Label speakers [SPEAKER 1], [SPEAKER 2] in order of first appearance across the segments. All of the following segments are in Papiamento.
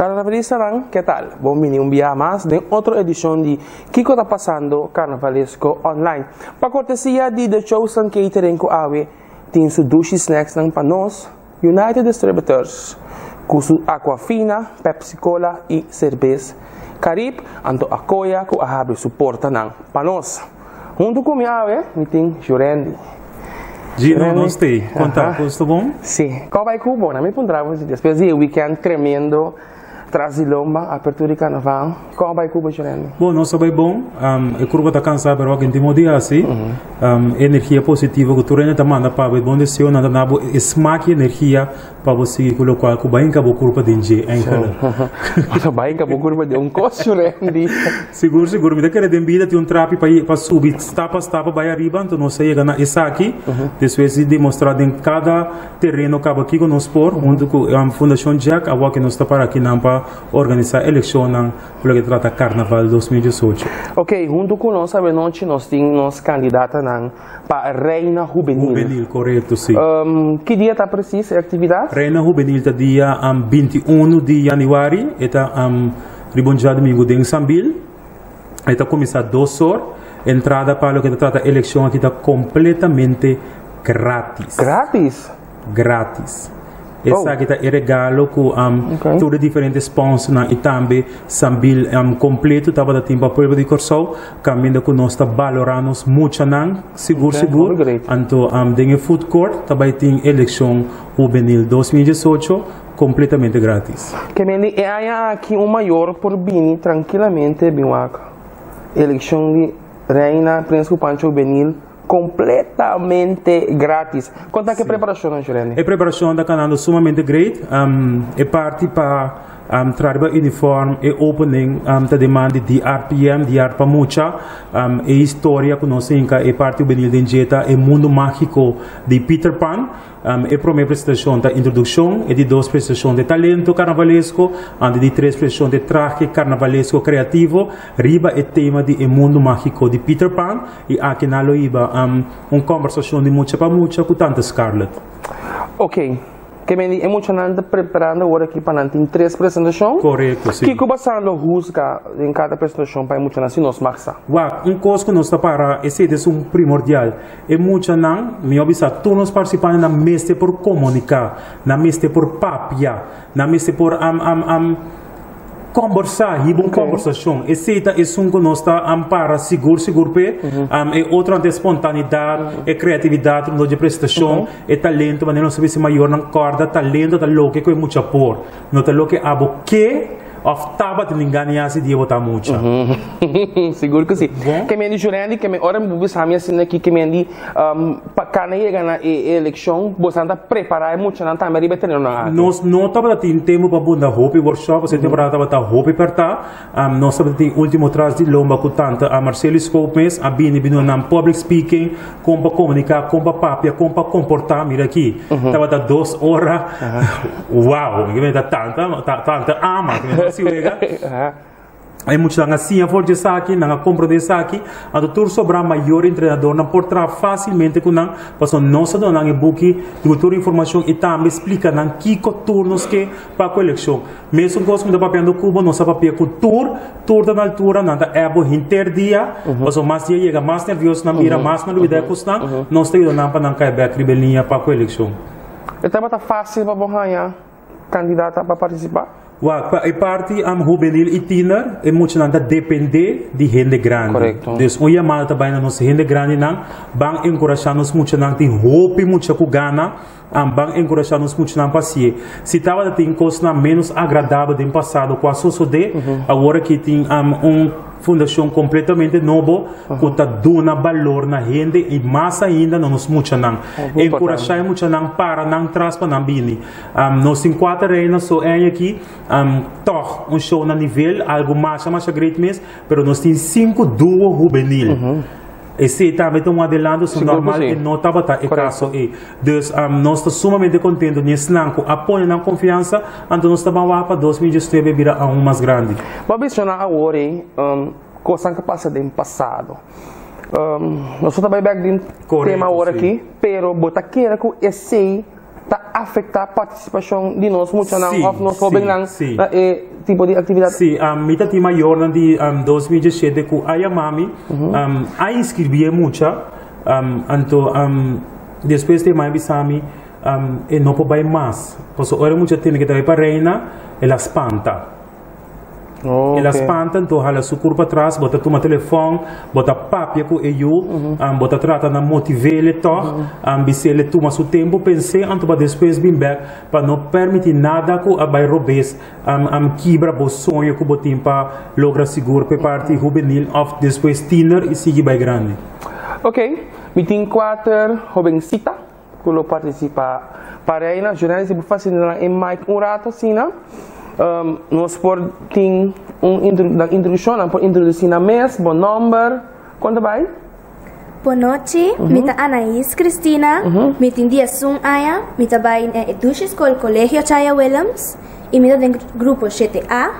[SPEAKER 1] Carnavalistanan, ke tal? Bon bini un bia mas den otro edicion di Kico ta pasando Carnavalesco Online. Pa cortesia di The Chosen Catering cu awe tin su dushi snacksnan pa nos, United Distributors cu su Aquafina, Pepsi Cola y Cerbes Carib, anto Acoya cu a habri su portanan pa nos. Hunto cu mi awe mi tin Jurandy.
[SPEAKER 2] Gino, nos t'ey. Con ta? Cos ta bon?
[SPEAKER 1] Si. Con bay cu bo? Na mi puntra bo si despues di e weekend tremendo tras di lomba, apertura di carnaval, con bay cu bo, Jurandy?
[SPEAKER 2] Bon, nos a bay bon. E curpa ta cansa pero awor tin modi haci. E energia positivo cu tur hende ta manda pa bo, e bon deseonan ta duna bo e smaak y energia Pa bo sigui ku lokual ku bai hinka bo kurpa den dje, enkele.
[SPEAKER 1] Paso bai hinka bo kurpa den un kos, Shurendi.
[SPEAKER 2] Sigur, sigur. Mi ta kere den bida tin un trapi pa pa subi stap pa stap pa bai ariba, anto nos a yega na esaki. Despues di demostrá den kada tereno kaba kiko nos por, huntu ku Fundashon Jack, awor ke nos ta para akinan pa organisá elekshonnan ku loke ta trata Karnaval 2018.
[SPEAKER 1] Oke, huntu ku nos awenochi nos tin nos kandidatanan. Pa Reina Hubenil.
[SPEAKER 2] Hubenil, korekto, si.
[SPEAKER 1] Ki dia ta presis e aktividat?
[SPEAKER 2] Reina Hubenil ta dia 21 di yanüari. E ta riba un djadumingu den Sambil. E ta kuminsá dos or. Entrada pa loke ta trata elekshon aki ta kompletamente gratis.
[SPEAKER 1] Gratis?
[SPEAKER 2] Gratis. Esaki ta e regalo ku tur e diferente sponsornan i tambe Sambil kompleto tabata tin pa pueblo di Kòrsou kaminda ku nos ta balorá nos muchanan sigur sigur. Anto den e food court ta bai tin elekshon hubenil 2018 kompletamente gratis.
[SPEAKER 1] Ke men di e aña aki un mayor por bini trankilamente bin wak elekshon di Reina Prins ku Pancho Hubenil Completamente gratis. Con ta ke preparacionnan, Shurendi?
[SPEAKER 2] E preparacion ta canando sumamente great. E parti pa traha riba uniform, e opening ta den man di DRPM, DR pa Mucha. E historia cu nos hinca e parti hubenil den dje ta e mundo magico di Peter Pan. E prome presentacion ta introduccion, e di dos presentacion ta e talento carnavalesco, anto e di tres presentacion ta e trahe carnavalesco creativo riba e tema di e mundo magico di Peter Pan. I aki nan lo hiba un kòmbersashon di mucha pa mucha ku Tante Scarlett.
[SPEAKER 1] Ok. Ke men di e muchanan ta preparando awor aki pa nan tin tres presentashon?
[SPEAKER 2] Korekto, si.
[SPEAKER 1] Kiko boso lo husga den kada presentashon pa e muchanan si nos mag sa?
[SPEAKER 2] Wak, un kos ku nos ta para, esei ta esun primordial. E muchanan, mi a bisa tur nos partisipantenan mester por komuniká, nan mester por papia, nan mester por Kombersá, hiba un kombersashon. Esei ta esun ku nos ta ampara sigur sigur p'e. E otronan ta e spontanidat, e kreatividat rondó dje presentashon, e talento, manera nos ta bisa mayornan kòrda talento ta loke ku e mucha por, no ta loke abo ke òf tabatin den gana i hasi dia bo ta mucha.
[SPEAKER 1] Sigur ku si. Ke men di Shurendi, ke men ora mi bo bisa mi asina aki, ke men di pa kana yega na e elekshon, boso ta prepará e muchanan tambe riba e terenonan aki?
[SPEAKER 2] Nos no tabata tin tempu pa bunda hopi workshop, pasobra e temporada tabata hopi pèrtá. Nos tabata tin último tras di lomba ku tanta Marcelo Scope mes a bini bini nan public speaking, kon pa komuniká, kon pa papia, kon pa komportá. Mira aki, tabata dos ora. Wow! Mi ta tanta, tanta ama, mi no si wega. E muchanan a siña for di esaki, nan a komprondé esaki, anto tur sobrá mayor entrenadornan por traha fásilmente ku nan, pasobra nos a duna nan e buki ku tur informashon i tambe splika nan kiko tur nos ke pa ku elekshon. Mesun kos ku mi ta papiando ku bo, nos a papia ku tur, tur ta na altura, nan ta èbo henter dia, pasobra mas dia yega mas nèrvioso nan bira, mas nan lubidá e kosnan, nos ta yuda nan pa nan kai bèk riba e liña pa ku elekshon.
[SPEAKER 1] E tabata fásil pa bo haña kandidata pa partisipá?
[SPEAKER 2] Wak, pa e parti am hubenil i tiener, e muchanan ta dependé di hende grandi.
[SPEAKER 1] Korekto.
[SPEAKER 2] Dus un yamada ta bai na nos hende grandinan, ban enkurashá nos muchanan, tin hopi mucha ku gana, am ban enkurashá nos muchanan pa hasié. Si tabata tin kosnan ménos agradabel den pasado ku a sosodé, awor aki tin am un fundashon kompletamente nobo ku ta duna balor na hende i mas ainda na nos muchanan. Enkurashá e muchanan para nan tras pa nan bini. Nos tin kuater reina so aña aki, tòg un show na nivel, algu masha masha great mes, pero nos tin sinku duo hubenil. Esei tambe ta un adelanto, so normal e no tabata e kaso ei. Dus nos ta sumamente kontento di esnan ku a pone nan konfiansa, anto nos ta ban wak pa 2019 bira aun mas grandi.
[SPEAKER 1] Bo a menshoná awor ei kosnan ku a pasa den pasado. Nos no ta bai bèk den tema awor aki, pero bo ta kere ku esei. Ta afektá partisipashon di nos muchanan
[SPEAKER 2] Sí,
[SPEAKER 1] òf nos
[SPEAKER 2] sí,
[SPEAKER 1] hóbennan
[SPEAKER 2] sí.
[SPEAKER 1] na e tipo di aktividat?
[SPEAKER 2] Sí, mi ta tin mayornan di 2017 ku a yama mi, a inskribí e mucha, anto despues e mai bisa mi e no por bai mas, pasobra ora e mucha tende ke ta bai pa Reina, el a spanta. El a spanta, anto hala su kurpa atras, bo ta tuma telefòn, bo ta papia ku e yu, bo ta trata na motiv'é tòg, bis'é tuma su tempu pens'é, anto pa despues bin bèk pa no pèrmití nada ku a bai robes kibra bo soño ku bo tin pa logra sigur pa e parti hubenil òf despues tiner i sigui bai grandi.
[SPEAKER 1] Ok, mi tin kuater hobensita Ku lo partisipá. Pa Reina, Juliana si por fasilitá nan e mic un rato asina, nos por tin un nan introdukshon, nan por introdusí nan mes, bo nòmber, kon ta bai?
[SPEAKER 3] Bon nochi, mi ta Anaís Cristina, mi tin diesun aña, mi ta bai na e dushi skol Colegio Chaya Willems i mi ta den grupo shete A,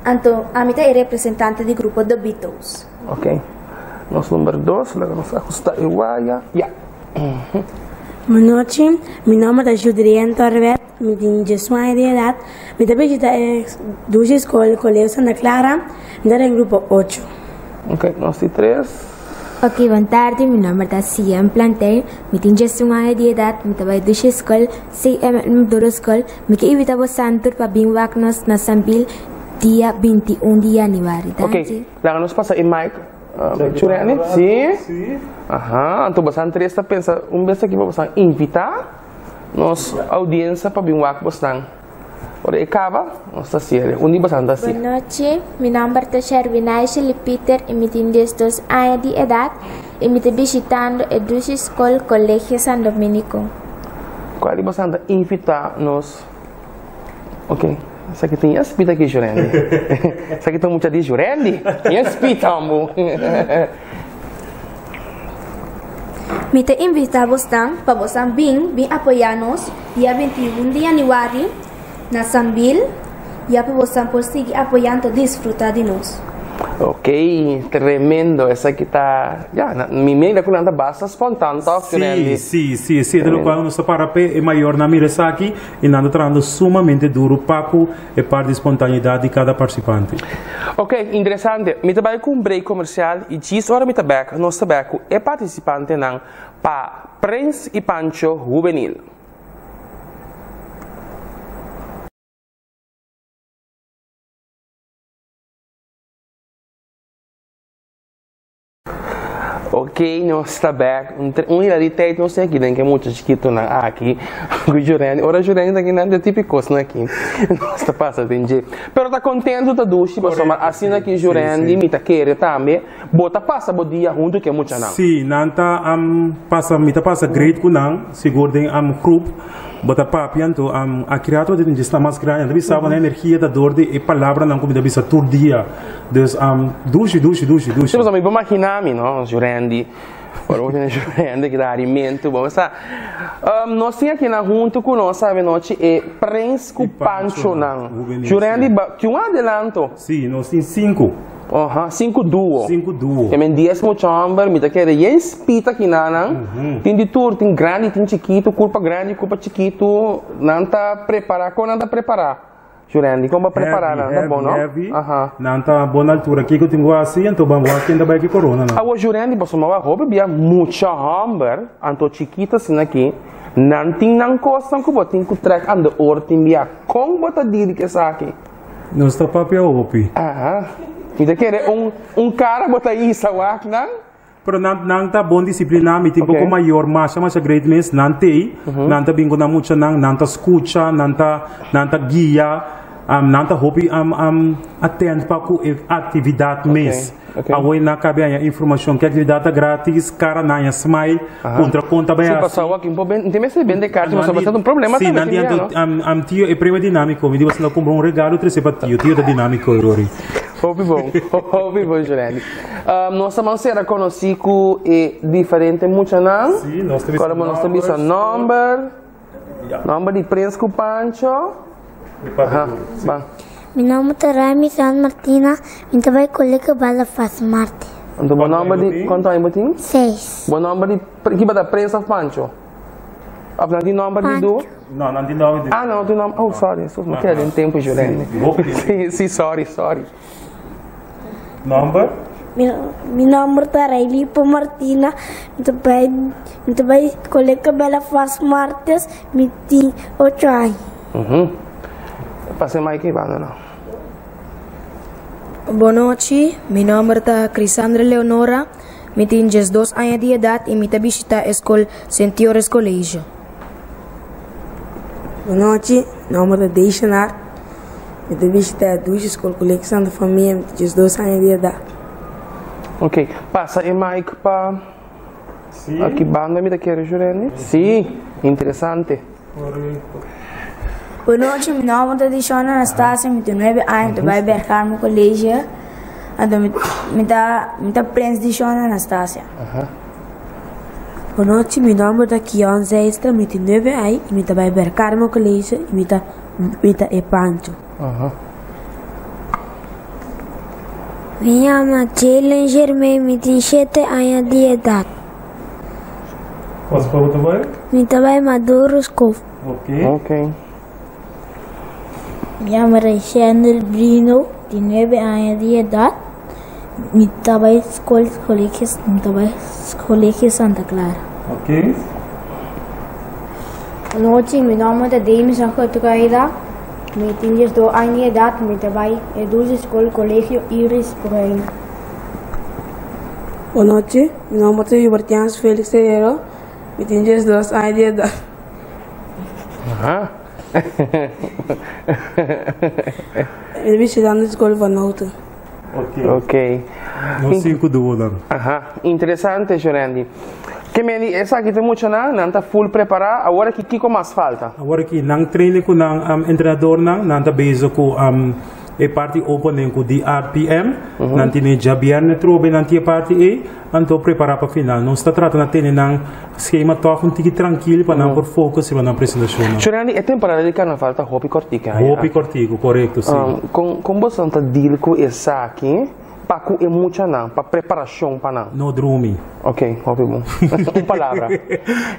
[SPEAKER 3] anto ami ta e representante di grupo The Beatles.
[SPEAKER 1] Ok, nos number dos, laga nos ahusta e waya, ya.
[SPEAKER 4] Bon nochi, mi nomber ta Judrienne Torrebet, mi tin diesun aña di edat, mi ta bishita e dushi skol Colegio Santa Clara, mi ta den grupo ocho.
[SPEAKER 1] Ok, nos di tres.
[SPEAKER 5] Ok, bon tardi, mi nomber ta Sian Plantijn, mi tin diesun aña di edat, mi ta bai dushi skol CMM Doro Skol, mi ke invita bosan tur pa bin wak nos na Sambil dia 21 di januari.
[SPEAKER 1] Ok,
[SPEAKER 5] Danki.
[SPEAKER 1] laga nos pasa e mic. Chureni, si. Aha, anto bosan tres ta pensa un bes aki pa bosan invita nos audiencia pa bin wak bosnan. Ora e caba, nos ta cierre. Un di bosan ta
[SPEAKER 6] Bon
[SPEAKER 1] si.
[SPEAKER 6] nochi, mi nomber ta Sherwinay Shirley Pieter y mi tin diesdos aña di edad y mi ta bishitando e dushi skol Colegio San Dominico.
[SPEAKER 1] Cual di bosan ta invita nos? Ok, esaki tin e spita aki Jurendi. Esaki ta mucha di Jurendi. E spita ambo.
[SPEAKER 3] Mi ta invita bosnan pa bosan bin bin apoya nos dia 21 di januari na Sambil ya pa bosan por sigui apoya anto disfruta di nos.
[SPEAKER 1] Ok, tremendo. Esaki ta, ya, mi mira ku nan ta basta spontan tòg, Jurendi.
[SPEAKER 2] Si, si, si. Esei ta lokual nos ta para p'e e mayornan mira esaki. I nan ta trahando sumamente duru pa ku e parti di spontaneidad di kada partisipante.
[SPEAKER 1] Ok, interesante. Mi ta bai ku un break komersial i djis ora mi ta bek, nos ta bek ku e partisipantenan pa Prins i Pancho Hubenil. Ok, nos ta bek. Un hira di tijd nos tin aki den ke mucha chikitonan aki ku Jurendi. Ora Jurendi ta aki nan ta tipi kosnan aki nos ta pasa den dje. Pero ta kontentu ta dushi pasobra asina ki Jurendi mi ta kere tambe bo ta pasa bo dia huntu ku e muchanan.
[SPEAKER 2] Sí, nan ta pasa, mi ta pasa great ku nan, sigur den grup. Bo ta papia anto aki rato bo ta dje sta mas grandi. Nan ta bisa bo nan energia ta dor di e palabranan ku mi ta bisa tur dia. Dus dushi dushi dushi dushi.
[SPEAKER 1] Sí, pasobra mi por magina mi no, Jurendi, ora bo tene Jurendi ki ta harimentu, bo sa. Nos tin akinan huntu ku nos avenochi e Prins ku Panchonan. Jurendi, tin un adelanto.
[SPEAKER 2] Sí, nos tin sinku.
[SPEAKER 1] Aha, sinku duo.
[SPEAKER 2] Sinku duo.
[SPEAKER 1] Ke men dies mucha hòmber, mi ta kere yen spita kinanan. Tin di tur, tin grandi, tin chikitu, kurpa grandi, kurpa chikitu. Nan ta prepará, kon nan ta prepará? Jurendi, kon bo prepará nan? Ta bon, no?
[SPEAKER 2] Heavy, heavy. Nan ta bon altura. Kiko tin ku hasi? Anto ban wak ken ta bai ki korona nan.
[SPEAKER 1] Awor Jurendi, pasobra mi a wak hopi bia mucha hòmber, anto chikitu asina aki, nan tin nan kosnan ku bo tin ku trèk aan de oor tin bia. Kon bo ta diri ku esaki?
[SPEAKER 2] Nos ta papia hopi.
[SPEAKER 1] Aha. Mi ta kere un un kara bo ta hisa wak nan.
[SPEAKER 2] Pero nan nan ta bon disipliná, mi tin poko mayor masha masha great mes, nan t'ei, nan ta bin ku nan muchanan, nan ta skucha, nan ta nan ta guia, nan ta hopi atent pa ku e aktividat mes. Awor nan kabe haña informashon ku e aktividat ta gratis, kara nan haña smile, puntra kon ta bai
[SPEAKER 1] Sí,
[SPEAKER 2] hasi.
[SPEAKER 1] pasó awor aki un por ben, tin mester bende karchi, pasobra ta un problema
[SPEAKER 2] Sí,
[SPEAKER 1] tambe
[SPEAKER 2] nan
[SPEAKER 1] tin
[SPEAKER 2] di
[SPEAKER 1] bia, no?
[SPEAKER 2] anto, tio e premio dinámiko, mi di boso nan kumpra un regalo trese pa tio, tio ta dinámiko Rory.
[SPEAKER 1] Hopi bon, hopi bon Jurendi. Nos ta ban sera konosí ku e diferente muchanan.
[SPEAKER 2] Sí, nos ta bisa
[SPEAKER 1] Kòrda bo nos ta bisa nòmber, nòmber di Prins ku Pancho. Aha, ban.
[SPEAKER 7] Mi nòmber ta Raimi San Martina, mi ta bai Colegio Bala Fas Marte.
[SPEAKER 1] Anto bo nòmber di, kuantu aña bo tin?
[SPEAKER 7] Seis.
[SPEAKER 1] Bo nòmber di, kiba ta Prins òf Pancho? Òf nan tin nòmber di duo?
[SPEAKER 2] No, nan tin nòmber
[SPEAKER 1] Ah, no, tin nòmber. Oh, sorry, sus, mi keda den tempu, Jurendi. Sí, sí, sorry, sorry.
[SPEAKER 2] Nòmber?
[SPEAKER 7] Mi nòmber ta Raylipo Martina, mi ta bai mi ta bai Colegio Bella Faz Martes, mi tin ocho aña.
[SPEAKER 1] Pasa e mic ei banda no.
[SPEAKER 5] Bonochi, mi nòmber ta Crisandra Leonora, mi tin 12 aña di edat i mi ta bishitá e skol Sint Joris College.
[SPEAKER 4] Bonochi, mi nòmber ta Deishanar, mi ta bishitá e dushi skol Colegio Santa Famia, mi tin 12 aña di edat.
[SPEAKER 1] Ok, pasa e mic pa aki banda mi ta kere Jurendi. Sí, interesante.
[SPEAKER 8] Bonochi, mi nòmber ta Dishon Anastasia, mi tin 9 aña, mi ta bai Bergamo College, anto mi mi ta mi ta Prins Dishon Anastasia.
[SPEAKER 4] Bonochi, mi nòmber ta Kion Zijstra, mi tin 9 aña i mi ta bai Bergamo College i mi ta mi ta e Pancho.
[SPEAKER 7] Mi yama Jaylen Germain, mi tin 7 aña di edat.
[SPEAKER 2] Kua skol bo ta bai?
[SPEAKER 7] Mi ta bai Maduro School.
[SPEAKER 2] Ok.
[SPEAKER 1] Ok.
[SPEAKER 8] Mi yama Raychandel Brino, tin 9 aña di edat, mi ta bai skol Colegio mi ta bai Colegio Santa Clara.
[SPEAKER 2] Ok.
[SPEAKER 8] Anochi, mi nòmber ta Damison Gertruida, mi tin 12 aña di edat, mi ta bai e dulce skol Colegio Iris Bruin.
[SPEAKER 4] Bonochi, mi nòmber ta Hubertians Felix Terero, mi tin 12 aña di edat.
[SPEAKER 1] Aha.
[SPEAKER 4] Mi ta bishitando skol Van Houten.
[SPEAKER 2] Ok.
[SPEAKER 1] Ok.
[SPEAKER 2] Nos sinku duonan.
[SPEAKER 1] Aha, interesante Jorendi. Ke meni esaki ta muchanan, nan ta full prepará, awor aki kiko mas falta?
[SPEAKER 2] Awor aki nan training ku nan entrenadornan, nan ta bezig ku e parti opening ku DRPM, nan tene djabièrnè trobe nan tin e parti ei, anto prepará pa final. Nos ta trata na tene nan skema tòg un tiki trankil pa nan por focus riba nan presentashonnan.
[SPEAKER 1] Jorendi, e temporada di karnaval ta hopi kòrtiku aña.
[SPEAKER 2] Hopi kòrtiku, korekto, si.
[SPEAKER 1] Kon boso ta deal ku esaki? Pa ku e muchanan, pa preparashon pa nan.
[SPEAKER 2] No drumi.
[SPEAKER 1] Ok, hopi bon. Un palabra.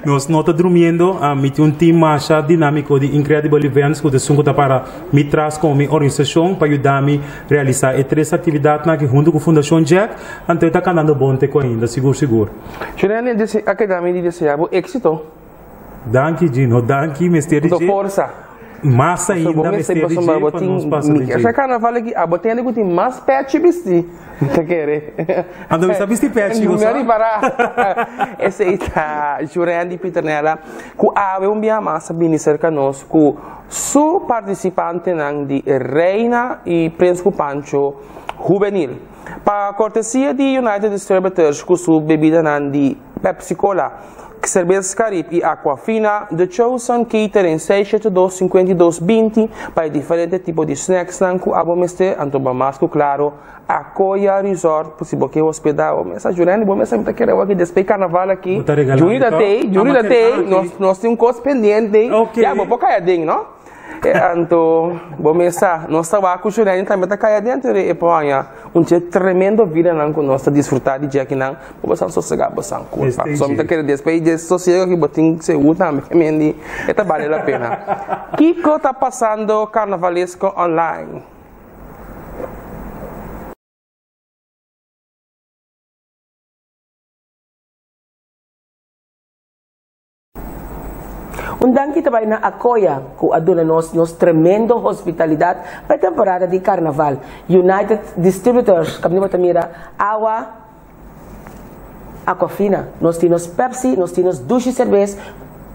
[SPEAKER 2] Nos no ta drumiendo. Mi tin un team masha dinámiko di Incredible Events ku ta esun ku ta para mi tras komo mi organisashon pa yuda mi realisá e tres aktividatnan aki huntu ku Fundashon Jack. Anto e ta kandando bon te ku ainda, sigur sigur.
[SPEAKER 1] Juliana a keda mi di deseá bo éksito.
[SPEAKER 2] Danki Gino, danki mester di
[SPEAKER 1] Anto
[SPEAKER 2] dje.
[SPEAKER 1] forsa.
[SPEAKER 2] Mas
[SPEAKER 1] Pasobra bo
[SPEAKER 2] ainda
[SPEAKER 1] mester
[SPEAKER 2] mester di
[SPEAKER 1] pasobra
[SPEAKER 2] dje
[SPEAKER 1] bo
[SPEAKER 2] pa
[SPEAKER 1] tin
[SPEAKER 2] nos pasa
[SPEAKER 1] mi
[SPEAKER 2] den dje.
[SPEAKER 1] Esa karnaval aki abo tende ku tin mas pechi bisti mi ta kere.
[SPEAKER 2] Anto mi sa bisti pechi bo
[SPEAKER 1] Mi a
[SPEAKER 2] sa.
[SPEAKER 1] ripará. Esei ta Jurendi Pieternella ku awe un bia mas a bini serka nos ku su partisipantenan di Reina i Prins ku Pancho Hubenil. Pa kortesia di United Distributors ku su bebidanan di Pepsi Cola, Cerbes Carib y Aquafina, The Chosen Catering 672 52 20 pa e diferente tipo di snacksnan cu abo mester, anto bo mas cu claro Acoya Resort por si bo ke hospeda bo mes a Julian bo mes a mi ta kere awor despues carnaval aki
[SPEAKER 2] Bo ta regala
[SPEAKER 1] Juni
[SPEAKER 2] mi
[SPEAKER 1] ta
[SPEAKER 2] to?
[SPEAKER 1] tey Juni
[SPEAKER 2] Ama
[SPEAKER 1] ta
[SPEAKER 2] kere
[SPEAKER 1] tey
[SPEAKER 2] aki.
[SPEAKER 1] nos nos tin un cos pendiente
[SPEAKER 2] Ok.
[SPEAKER 1] ya bo por caya den no. E anto bo mes sa, nos ta wak ku Shureni tambe ta kai adentro di e poña. Un dje tremendo vidanan ku nos ta disfrutá di dje akinan, bo bosan sosegá bosan kurpa. So mi ta kere despues di dje sosiego aki bo tin segur tambe ke men di e ta bale la pena. Kiko ta pasando Karnavalesko online?
[SPEAKER 9] Un danki ta bai na Acoya ku a duna nos nos tremendo hospitalidat pa e temporada di Karnaval. United Distributors kaminda bo ta mira awa Aquafina, nos tin nos Pepsi, nos tin nos dushi serbes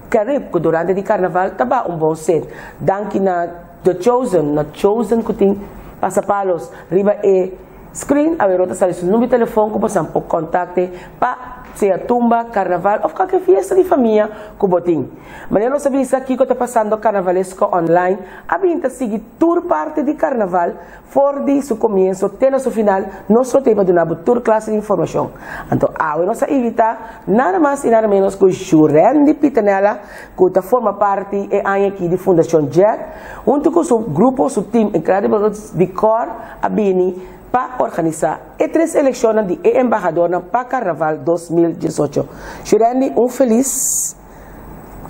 [SPEAKER 9] Carib ku durante di Karnaval ta ba un bon set. Danki na The Chosen, na Chosen ku tin pasapalos riba e Screen awero ta sali su number di telefon ku bosan por kontakte pa sea tumba, karnaval òf kalke fiesta di famia ku bo tin. Manera nos a bisa kiko ta pasando Karnavalesko Online a bin ta sigui tur parti di karnaval for di su komienso te na su final, nos lo tei pa duna bo tur klase di informashon. Anto awe nos a invita nada mas i nada menos ku Jurendi Pitanella ku ta forma parti e aña aki di Fundashon Jack huntu ku su grupo, su team Incredible di Kor, a bini pa organisá e tres elekshonnan di e embahadornan pa Karnaval 2018. Shurendi un felis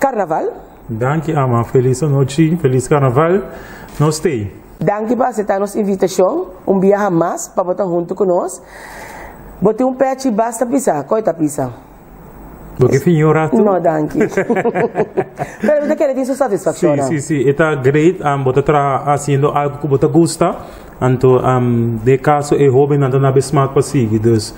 [SPEAKER 9] Karnaval.
[SPEAKER 2] Danki ama, felis anochi, felis karnaval. Nos t'ei.
[SPEAKER 9] Danki pa aseptá nos invitashon un biaha mas pa bo ta huntu ku nos. Bo tin un pèchi basta pisa, koi ta pisa?
[SPEAKER 2] Bo ke fingi un ratu?
[SPEAKER 9] No, danki. Pero mi ta kere tin su satisfakshon.
[SPEAKER 2] Si, si, si. E ta great. Bo ta traha hasiendo algu ku bo ta gusta. Anto den e kaso e hóbennan ta na besmak pa sigui. Dus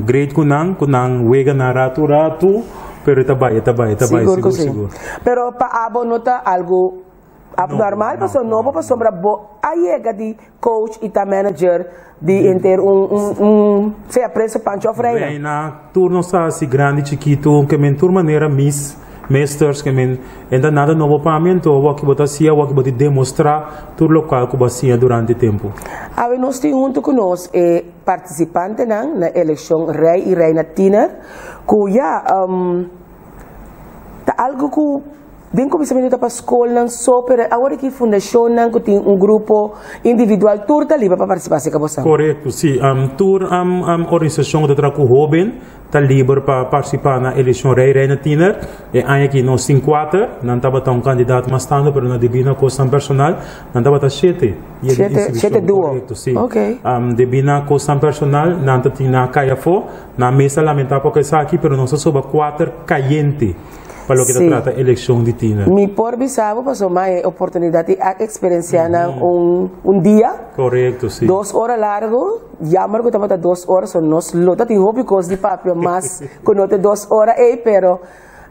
[SPEAKER 2] great ku nan, ku nan wega nan ratu ratu, pero e ta bai, e ta bai, e ta bai,
[SPEAKER 9] Sigur ku
[SPEAKER 2] sigur,
[SPEAKER 9] si.
[SPEAKER 2] sigur.
[SPEAKER 9] Pero pa abo no ta algu abnormal pasobra nobo pasobra bo a yega di coach y ta manager di henter un un un sea preso Pancho of Reina.
[SPEAKER 2] Reina, tur nos ta hasi grandi chikitu, ke men tur manera mis, mesters, ke men e ta nada nobo pa mi, anto awor bo ta hasi, awor bo ta demostra tur lokual ku bo a siña durante tempu.
[SPEAKER 9] Awe nos tin huntu ku nos e partisipantenan na elekshon Rei i Reina Tiener ku ya ta algu ku Den kuminsamentu ta pa skolnan so, pero awor aki fundashonnan ku tin un grupo individual tur ta liber pa partisipá si ka bo sa.
[SPEAKER 2] Korekto, si. Tur organisashon ku ta traha ku hóben ta liber pa partisipá na elekshon Rei Reina Tiener. E aña aki nos tin kuater, nan tabata un kandidat mas tantu, pero na debí na kosnan personal nan tabata shete.
[SPEAKER 9] Shete, shete duo.
[SPEAKER 2] Korekto, si. Debí na kosnan personal nan ta tin nan a kai afó. Nan mes ta lamentá poko esaki, pero nos a soba kuater kayente. Pa loke ta trata elekshon di tiener.
[SPEAKER 9] Mi por bisa bo pasobra mi a e oportunidat di a eksperensiá nan un dia.
[SPEAKER 2] Korekto, si.
[SPEAKER 9] Dos ora largu, jammer ku tabata dos ora, so nos lo ta tin hopi kos di papia mas ku no ta dos ora ei, pero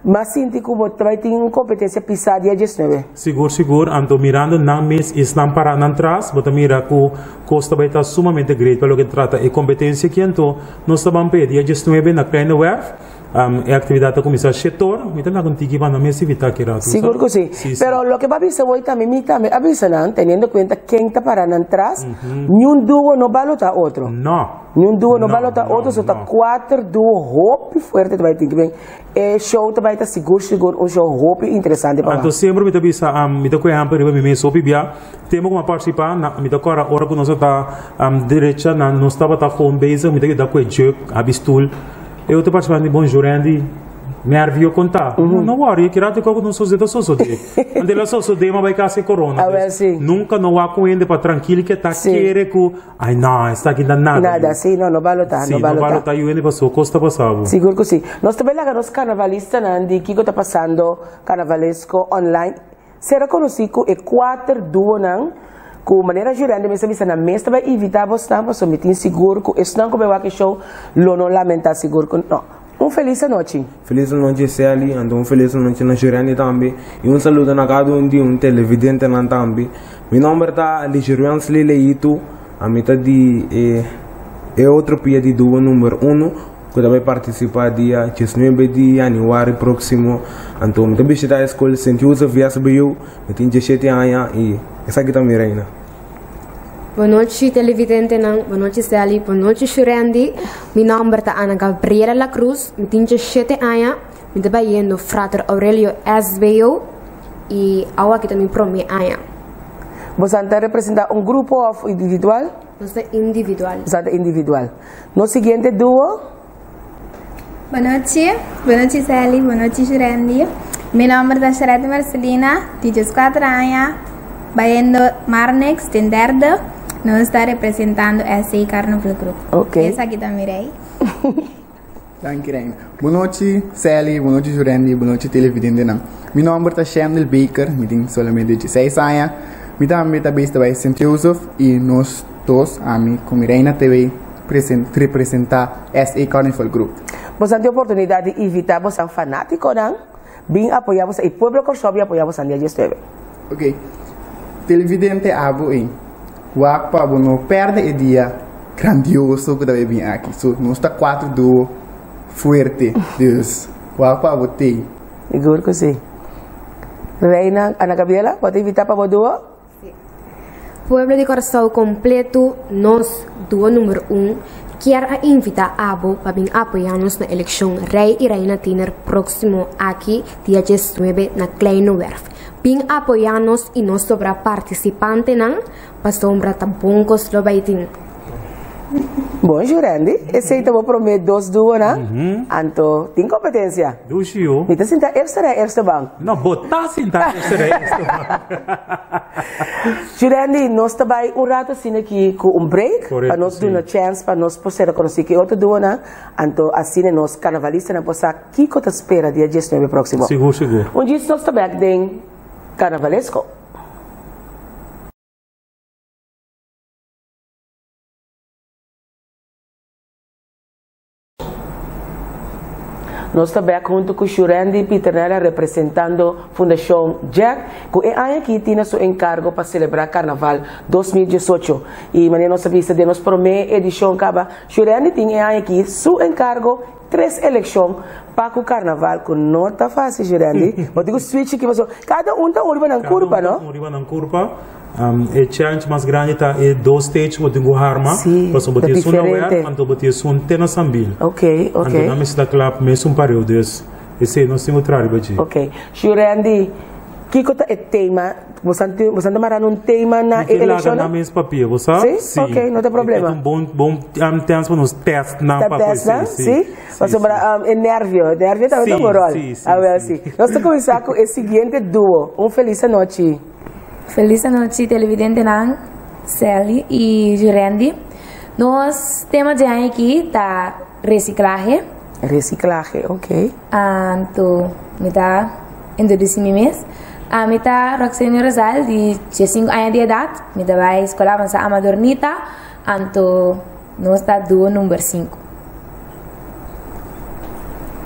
[SPEAKER 9] mi a sinti ku bo ta bai tin un kompetensia pisá dia diesnuebe.
[SPEAKER 2] Sigur, sigur. Anto mirando nan mes esnan pará nan tras, bo ta mira ku kos ta bai ta sumamente great pa loke ta trata e kompetensia aki. Anto nos ta ban p'e dia diesnuebe na Kleine Werf. E actividad ta cuminsa shete ora. Mi ta laga un tiki pa nan mes invita aki rato.
[SPEAKER 9] Sigur cu si. Pero loke bo a bisa hoy tambe, mi tambe a bisa nan, teniendo cuenta ken ta para nan tras, niun duo no balota otro.
[SPEAKER 2] No.
[SPEAKER 9] Niun duo no balota otro, so ta cuater duo hopi fuerte ta bay tin. Kiben e show ta bay ta sigur sigur un show hopi interesante pa wak.
[SPEAKER 2] Anto semper mi ta bisa, mi ta cu ehempel riba mi mes hopi bia, tempo cu mi a participa, mi ta corda ora cu nos a ta derecha, nos tabata gewoon bezig, mi ta yuda cu e jug, abi stoel. E otro participante di Bonjour Andy, nervio conta. No, no worry, ki rato cu no sosode ta sosode. Ante la sosode ma bay casi corona.
[SPEAKER 9] Ah, wel, si.
[SPEAKER 2] Nunca no wak un hende pa tranquil ke ta kere cu, ay no, esaki ta nada.
[SPEAKER 9] Nada, si, no, no balota,
[SPEAKER 2] Si,
[SPEAKER 9] no
[SPEAKER 2] no
[SPEAKER 9] balota.
[SPEAKER 2] balota yu hende paso cos ta pasabo.
[SPEAKER 9] Sigur cu si. Nos ta bay laga nos carnavalistanan di kico ta pasando Carnavalesco online. Sera conoci cu e cuater duonan cu manera Jurende mes a bisa nan mes ta bay invita bosnan pasobra mi tin sigur cu esnan cu bay wak e show lo no lamenta sigur cu no. Un feliz anochi.
[SPEAKER 10] Feliz anochi Sally, anto un feliz anochi na Jurende tambe y un saludo na cada un di un televidentenan tambe. Mi nomber ta Ligeruensley Leito, ami ta di e e otro pia di duo number uno. Ku ta bai partisipá dia diesnuebe di yanüari próksimo. Anto mi ta bishitá e skol Sint Joseph VSBU. Mi tin diesshete aña i esaki ta mi reina.
[SPEAKER 5] Bonochi televidentenan, bonochi Sally, bonochi Shurendi. Mi nòmber ta Ana Gabriela La Cruz, mi tin diesshete aña, mi ta bayendo Frater Aurelio SBO i awor aki ta mi promé aña.
[SPEAKER 9] Boso ta representá un grupo òf individual?
[SPEAKER 5] Nos ta individual.
[SPEAKER 9] Boso ta individual. Nos siguiente duo.
[SPEAKER 6] Bonochi, bonochi Sally, bonochi Shurendi. Mi nomber ta Sharette Marcelina, di dieskuater aña, bayendo Marnix den derde. Nos ta representando SC Carnival Group.
[SPEAKER 9] Ok.
[SPEAKER 6] Esaki ta mi rei.
[SPEAKER 11] Danki Reina. Bonochi Sally, bonochi Shurendi, bonochi televidentenan. Mi nomber ta Shendel Baker, mi tin solamente dieseis aña. Mi tambe ta bes ta bai Sint Joseph y nos dos, ami cu mi Reina ta bay representa SA Carnival Group.
[SPEAKER 9] Boso tin oportunidad di invita boso fanaticonan bin apoya boso y pueblo Corsou bin apoya boso dia diesnuebe.
[SPEAKER 11] Ok. Televidente abo ey, wak pa bo no perde e dia grandioso cu ta bay bin aki. So nos ta cuatro duo fuerte, dus wak pa bo tey.
[SPEAKER 9] Sigur cu si. Reina Ana Gabriela, bo ta invita pa bo duo?
[SPEAKER 5] Si. Pueblo di Kòrsou kompletu, nos, Duo Number Un, kier a invitá abo pa bin apoyá nos na elekshon Rei i Reina Tiener próksimo aki dia diesnuebe na Kleine Werf. Bin apoyá nos i nos sobrá partisipantenan pasobra ta bon kos lo bai tin.
[SPEAKER 9] Bon, Jurandy, esei ta bo promé dos duonan, anto tin kompetensia.
[SPEAKER 2] Dushi yo.
[SPEAKER 9] Mi ta sinta eerste rij, eerste bank.
[SPEAKER 2] No, bo ta sinta eerste rij, eerste bank.
[SPEAKER 9] Jurandy, nos ta bai un rato asina aki ku un break, pa nos duna chèns pa nos por sera konosí ku e otro duonan, anto asina nos karnavalistanan por sa kiko ta spera dia diesnuebe próksimo.
[SPEAKER 2] Sigur, sigur.
[SPEAKER 9] Un djis nos ta bèk den Karnavalesko. Nos ta bek huntu ku Shurandy Pieternella representando Fundashon Jack ku e aña aki tin na su enkargo pa selebrá Karnaval 2018. I manera nos a bisa den nos promé edishon kaba, Shurandy tin e aña aki su enkargo tres elekshon pa ku Karnaval ku no ta fásil Shurandy. Bo tin ku switch aki pasobra kada un ta un riba nan kurpa no.
[SPEAKER 2] Kada un ta un riba nan kurpa. E challenge mas grandi ta e dos stage ku bo tin ku harma, pasobra bo tin esun na wèr, anto bo tin esun te na Sambil. Anto nan mester ta kla mesun pareu, dus esei nos tin ku traha riba dje.
[SPEAKER 9] Ok. Shurandy, kiko ta e tema? Bo san ta marando un tema na e
[SPEAKER 2] Mi ke laga
[SPEAKER 9] elekshonnan?
[SPEAKER 2] nan mes papia, bo sa?
[SPEAKER 9] Si? Ok, no ta problema.
[SPEAKER 2] E ta un bon bon tèns pa nos tèst nan
[SPEAKER 9] Ta
[SPEAKER 2] pa ku
[SPEAKER 9] tèst nan?
[SPEAKER 2] esei,
[SPEAKER 9] Si? Pasobra e nervio, e nervio tambe ta un ròl.
[SPEAKER 2] Si, si,
[SPEAKER 9] Awèl
[SPEAKER 2] si.
[SPEAKER 9] si. Nos ta kuminsá ku e siguiente duo. Un felis anochi.
[SPEAKER 6] Felis anochi televidentenan, Sally y Jurandy. Nos tema di aña aki ta reciclahe.
[SPEAKER 9] Reciclahe, ok.
[SPEAKER 6] Anto mi ta introduci mi mes. Ami ta Roxenia Rosal di 15 aña di edad. Mi ta bai Escola Avanza Amadornita. Anto nos ta duo number 5.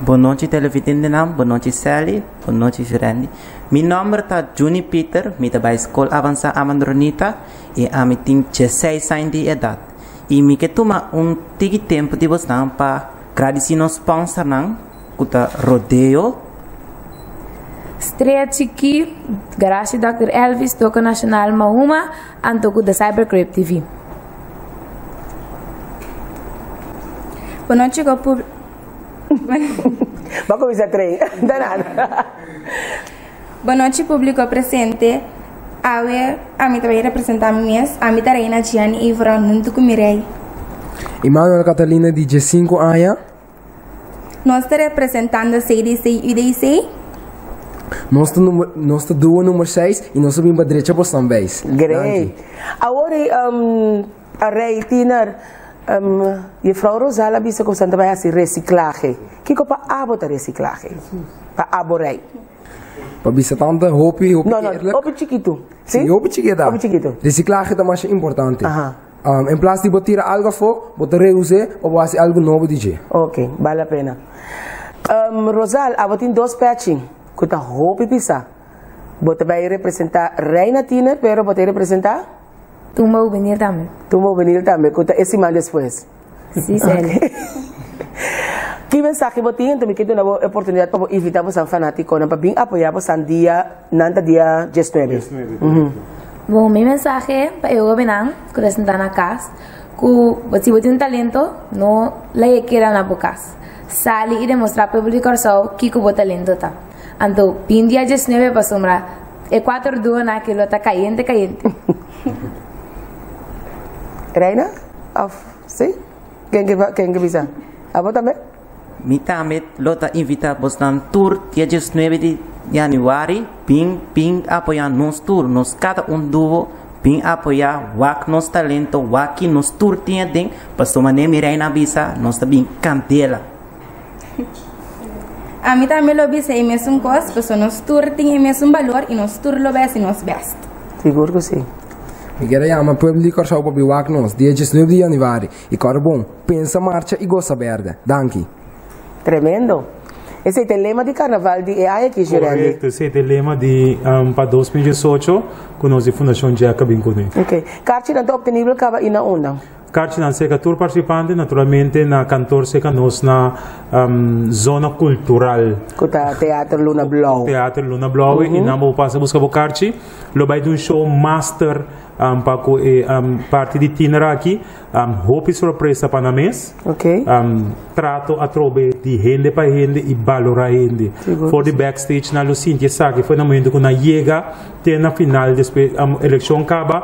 [SPEAKER 12] Bon nochi televidentenan, bon nochi Sally, bon nochi Jurandy. Mi nòmber ta Juni Pieter, mi ta bai Skol Avansá Amandronita i ami tin dieseis aña di edat. I mi ke tuma un tiki tempu di bosnan pa gradisí nos spònsernan ku ta Rodeo.
[SPEAKER 6] Strea Chikí, Garage Dòkter Elvis, Toko Nashonal Mahuma, anto ku The Cyber Crib TV.
[SPEAKER 3] Bo no chegó pub.
[SPEAKER 9] Bo a kuminsá trei. Ta nada.
[SPEAKER 6] Bon nochi publico presente. Awe ami ta bay representa mi mes. Ami ta Reina Gianni Evron hunto cu mi rey.
[SPEAKER 10] Emmanuel Catalina di diesinku aña.
[SPEAKER 6] Nos ta representando CDC UDC.
[SPEAKER 10] Nos ta number nos ta duo number seis y nos a bin pa drecha bosnan beis.
[SPEAKER 9] Great. Awor a rey tiener Juffrouw Rosal a bisa ku ta bai hasi reciclahe. Kiko pa abo ta reciclahe? Pa abo rei.
[SPEAKER 10] Pa bisa tanta hopi hopi
[SPEAKER 9] No, no,
[SPEAKER 10] eerlijk.
[SPEAKER 9] hopi chikitu.
[SPEAKER 10] Si,
[SPEAKER 9] Si?
[SPEAKER 10] hopi chikita.
[SPEAKER 9] Hopi chikitu.
[SPEAKER 10] Reciclahe ta masha importante.
[SPEAKER 9] Aha.
[SPEAKER 10] En plas di bo tira algo afó, bo ta reus'é pa bo hasi algo nobo di dje.
[SPEAKER 9] Ok, bale la pena. Rosal, abo tin dos pèchi ku ta hopi pisá. Bo ta bai representá Reina Tiener, pero bo ta representá?
[SPEAKER 6] Tumba Juvenil tambe.
[SPEAKER 9] Tumba Juvenil tambe, ku ta e siman despues.
[SPEAKER 6] Si, Sally.
[SPEAKER 9] Ki mensahe bo tin? Anto mi ke duna bo e oportunidat pa bo invitá bosan fanátikonan pa bin apoyá bosan dia nan ta dia diesnuebe.
[SPEAKER 6] Bon, mi mensahe pa e hóbennan ku ta sintá na kas, ku si bo tin un talento, no laga e keda na bo kas. Sali i demostrá pueblo di Kòrsou kiko bo talento ta. Anto, bin dia diesnuebe pasobra E cuater duonan aki lo ta cayente cayente.
[SPEAKER 9] Reina? Of si? Ken ke ken ke bisa? Abo tambe?
[SPEAKER 12] Mi tambe lo ta invita bosnan tur dia diesnuebe di januari bin bin apoya nos tur nos kada un duo bin apoya wak nos talento wak ki nos tur tin aden pasobra manera mi reina a bisa nos ta bin candela.
[SPEAKER 6] Ami tambe lo bisa e mesun kos, pasobra nos tur tin e mesun balor i nos tur lo bai hasi nos bèst.
[SPEAKER 9] Sigur ku si.
[SPEAKER 10] Mi kier a yama pueblo di Kòrsou pa bin wak nos dia diesnuebe di yanüari i kòrda bon, pensa, marcha i gosa bèrdè. Danki.
[SPEAKER 9] Tremendo! Esei ta e lema di karnaval di e aña aki, Jurandy.
[SPEAKER 2] Korekto, esei ta e lema di pa 2018 ku nos di Fundashon Jack a bin kuné.
[SPEAKER 9] Ok. Karchinan ta optenibel kaba i na unda?
[SPEAKER 2] Karchinan serka tur partisipante, naturalmente na kantor serka nos na Zona Kultural.
[SPEAKER 9] Ku ta Teater Luna Blou.
[SPEAKER 2] Teater Luna Blou i nan bo pasa buska bo karchi. Lo bai di un show master pa ku e parti di tiener aki. Hopi sorpresa pa nan mes. Trato atrobe di hende pa hende i. balorá hende. For di backstage nan lo sinti esaki for na momento ku nan yega te na final despues elekshon kaba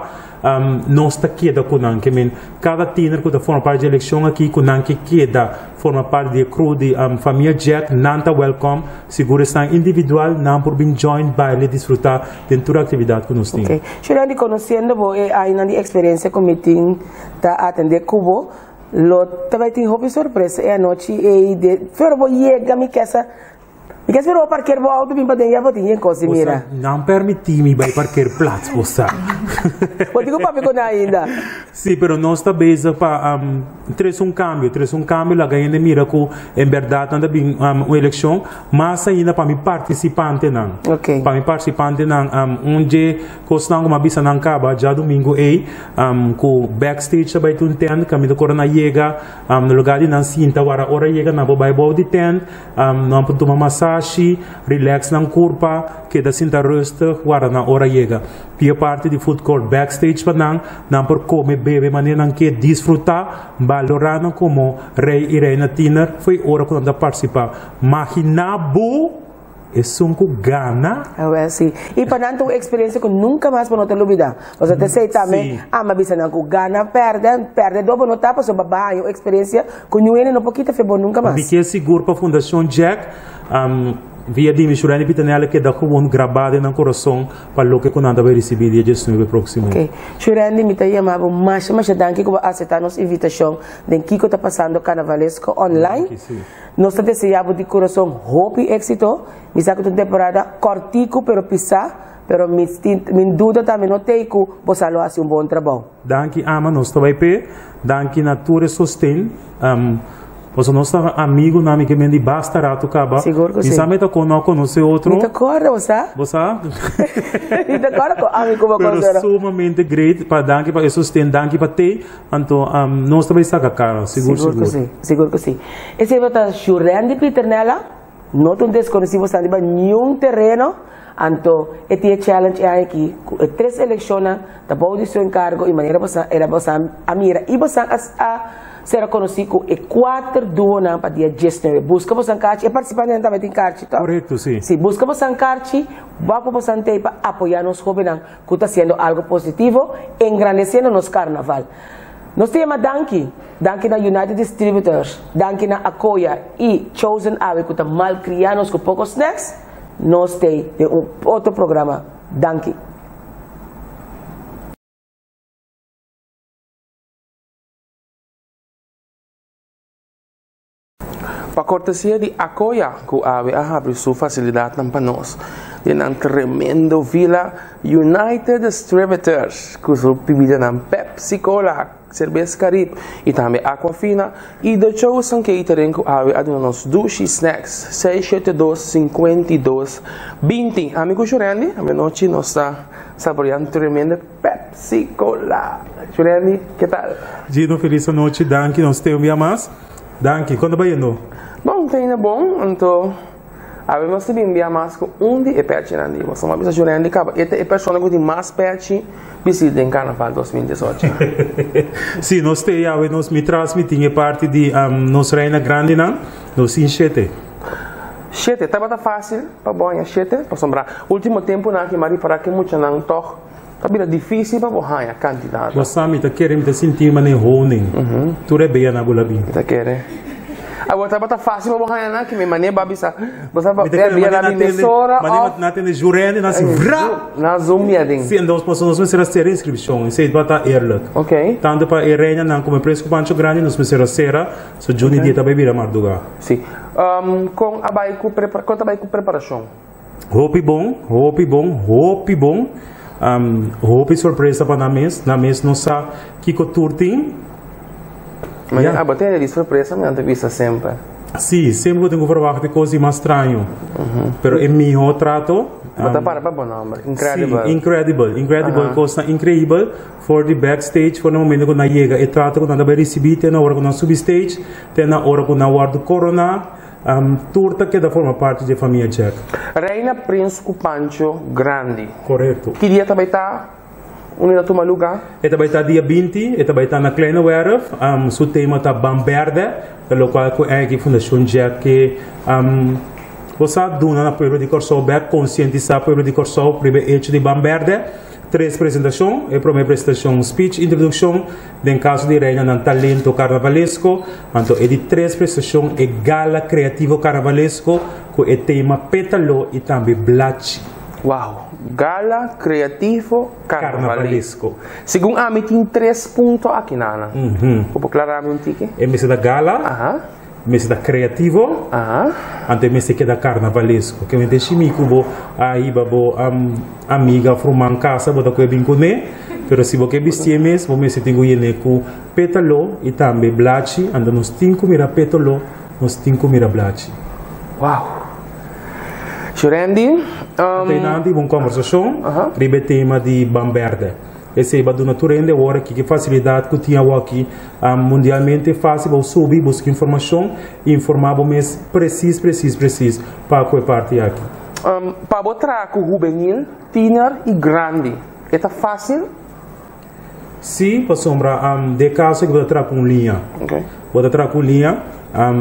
[SPEAKER 2] nos ta keda ku nan. Ke men kada tiener ku ta forma parti di elekshon aki ku nan ke keda forma parti di e crew di famia Jack nan ta welcome. Sigur esnan individual nan por bin join baile disfruta den tur aktividat ku nos tin.
[SPEAKER 9] Ok. Shurandy, konosiendo bo e añanan di eksperensia ku mi tin ta atendé ku bo, Lo ta bai tin hopi sorpresa e anochi ei de pero bo yega mi kesa mi kesa pero bo parker bo auto bin paden ya bo tin yen kos di mira.
[SPEAKER 2] Bo sa nan permiti mi bai parker plats bo sa.
[SPEAKER 9] Bo tin ku papia ku nan ainda.
[SPEAKER 2] Si pero nos ta bezig pa trese un kambio trese un kambio laga hende mira ku en bèrdat nan ta bin un elekshon mas ainda pa mi partisipantenan pa mi partisipantenan un dje Kosnan ku mi a bisa nan kaba djadumingu ei, ku backstage ta bai tin un tent, kaminda ku ora nan yega, na lugar di nan sinta wara ora yega nan por bai bou di tent, nan por tuma masashi, relax nan kurpa, keda sinta rustig wara nan ora yega. Pia parti di food court backstage pa nan, nan por kome, bebe manera nan ke, disfrutá, balorá nan komo rei i reina tiener fo'i ora ku nan ta partisipá. Maginá bo! Esun ku gana.
[SPEAKER 9] Awel si. I pa nan ta un eksperensia ku nunka mas bo no ta lubidá. Pasobra ta esei tambe ama bisa nan ku gana pèrdè, pèrdè dor bo no ta pasobra bo a haña un eksperensia ku niun hende no por kita fe bo nunka mas.
[SPEAKER 2] Mi ke sigur pa Fundashon Jack via di mi Shurandy Pitanella keda gewoon grabá den nan kurason pa loke ku nan ta bai risibí dia diesnuebe próksimo.
[SPEAKER 9] Ok. Shurandy mi ta yama bo masha masha danki ku bo a aseptá nos invitashon den Kiko ta pasando Karnavalesko online.
[SPEAKER 2] Danki si.
[SPEAKER 9] Nos ta deseá bo di kurason hopi éksito. Mi sa ku ta un temporada kòrtiku pero pisá, pero mi tin mi duda tambe no t'ei ku bo sa lo hasi un bon trabou.
[SPEAKER 2] Danki ama, nos ta bai p'e. Danki na tur e sosten. Pasobra nos ta amigunan, mi ke men di basta ratu kaba.
[SPEAKER 9] Sigur ku
[SPEAKER 2] Mi
[SPEAKER 9] si.
[SPEAKER 2] sa mi ta kon no a konosé otro.
[SPEAKER 9] Mi ta kòrda, bo sa?
[SPEAKER 2] Bo sa?
[SPEAKER 9] Mi ta kòrda ku ami ku bo
[SPEAKER 2] Pero
[SPEAKER 9] konosé.
[SPEAKER 2] sumamente great pa danki pa e sosten, danki pa t'ei. Anto nos ta bai saka kara, sigur
[SPEAKER 9] Sigur ku
[SPEAKER 2] sigur.
[SPEAKER 9] si, sigur ku si. Esei bo ta Shurendi Pieternella, no ta un deskonosí bo sta riba niun tereno, anto e tin e challenge e aña aki ku e tres elekshonnan ta bou di su enkargo i manera bo sa era bo sa a mira i bo sa a a sera konosí ku e kuater duonan pa dia diesnuebe. Buska bosan karchi, e partisipantenan tambe tin karchi to?
[SPEAKER 2] Korekto, si.
[SPEAKER 9] Si, buska bosan karchi, wak ku bosan tei pa apoyá nos hóbennan. Cu ta haciendo algo positivo, engrandeciendo nos carnaval. Nos ta yama danki, danki na United Distributors, danki na Acoya y Chosen Awe cu ta malcria nos cu poco snacks. Nos t'ey den un otro programa. Danki.
[SPEAKER 1] Pa kortesia di Akoya ku awe a habri su fasilidatnan pa nos den nan tremendo vila United Distributors ku su bibidanan Pepsi Cola, Serbes Carib i tambe Aquafina i The Chosen Catering ku awe a duna nos dushi snacks 672 52 20. Ami ku Shurendi amenochi nos ta saborea un tremendo Pepsi Cola. Shurendi, ke tal?
[SPEAKER 2] Gino, felis anochi, danki, nos te un bia mas. Danki. Kon ta bayendo?
[SPEAKER 1] Bon, ta yendo bon. Anto, awe nos ta bin bia mas ku un di e pèchinan di boso. Mi a bisa Jurendi kaba e ta e persona ku tin mas pèchi bisti den Karnaval 2018.
[SPEAKER 2] Sí, nos te awe nos mi tras mi tin e parti di nos reina grandinan. Nos tin shete.
[SPEAKER 1] Shete. Tabata fásil pa bo haña shete? Pasobra último tempunan aki mi a ripará ku e muchanan tòg Ta bira difícil pa bo haña kandidato.
[SPEAKER 2] Bo sa mi ta kere mi ta sinti manera honing. Tur e bea na bula bin.
[SPEAKER 1] Mi ta kere. Awor tabata fácil pa bo haña nan ki mi manera bo a bisa bo sa
[SPEAKER 2] Mi ta kere
[SPEAKER 1] bia
[SPEAKER 2] manera
[SPEAKER 1] na
[SPEAKER 2] na
[SPEAKER 1] bin
[SPEAKER 2] tende
[SPEAKER 1] mesora
[SPEAKER 2] manera
[SPEAKER 1] of
[SPEAKER 2] na tende jurende na si vra.
[SPEAKER 1] Na zoom bia den.
[SPEAKER 2] Si entonces pasobra nos mester a sera inscripcion esei tabata eerlijk.
[SPEAKER 1] Ok.
[SPEAKER 2] Tanto pa e reinanan como e pres cu Pancho Grandi nos mester a sera so Juni dia ta bay bira marduga.
[SPEAKER 1] Si. Con a bay cu prepara con ta bay cu preparacion?
[SPEAKER 2] Hopi bon, hopi bon, hopi bon. Hopi sorpresa pa nan mes. Nan mes no sa kiko tur tin.
[SPEAKER 1] Ma yeah. Abo tene di sorpresa mi nan ta bisa semper.
[SPEAKER 2] Si, semper bo tin ku verwacht e kos di mas straño. Pero e miho trato.
[SPEAKER 1] Bo ta para pa bo nomber. Incredible.
[SPEAKER 2] Si, incredible. Incredible. Kosnan increibel. For di backstage, for na momento ku nan yega, e trato ku nan ta bai risibi te na ora ku nan subi stage, te na ora ku nan wòrdu koroná. Tur ta keda forma parti dje famia Jack.
[SPEAKER 1] Reina Prins ku Pancho Grandi.
[SPEAKER 2] Korekto.
[SPEAKER 1] Ki dia ta bai ta? Unda ta tuma luga?
[SPEAKER 2] E ta bai ta dia 20, e ta bai ta na Kleine Werf. Su tema ta Ban Bèrdè, ta lokual ku aki Fundashon Jack ke. Bo sa duna na pueblo di Kòrsou bèk, konsientisá pueblo di Kòrsou riba e echo di Ban Bèrdè. Tres presentashon, e promé presentashon speech introdukshon, den kaso di Reinanan Talento Karnavalesko, anto e di tres presentashon e Gala Kreativo Karnavalesko ku e tema Pétalo i tambe Blachi.
[SPEAKER 1] Wow! Gala Kreativo Karnavalesko. Segun ami tin tres punto aki nana. Bo por klará mi un tiki?
[SPEAKER 2] E mester ta gala. Mester ta creativo, anto e mester keda carnavalesco. Ke mente shimi ku bo a hiba bo amiga of ruman casa bo ta koe bin kuné, pero si bo ke bistié mes bo mester tin ku yené ku pétalo i tambe blachi, anto nos tin ku mira pétalo, nos tin ku mira blachi.
[SPEAKER 1] Wow! Shurendi,
[SPEAKER 2] Anto einan tin un kombersashon riba e tema di ban bèrdè. Esei ba duna tur hende awor aki ki facilidad cu tin awoki mundialmente facil bo subi busca informacion y informa bo mes precies precies precies pa cu e parti aki.
[SPEAKER 1] Pa bo traha cu hubenil, tiener y grandi e ta facil?
[SPEAKER 2] Si, pasobra den caso cu bo ta traha cu un liña, bo ta traha cu un liña,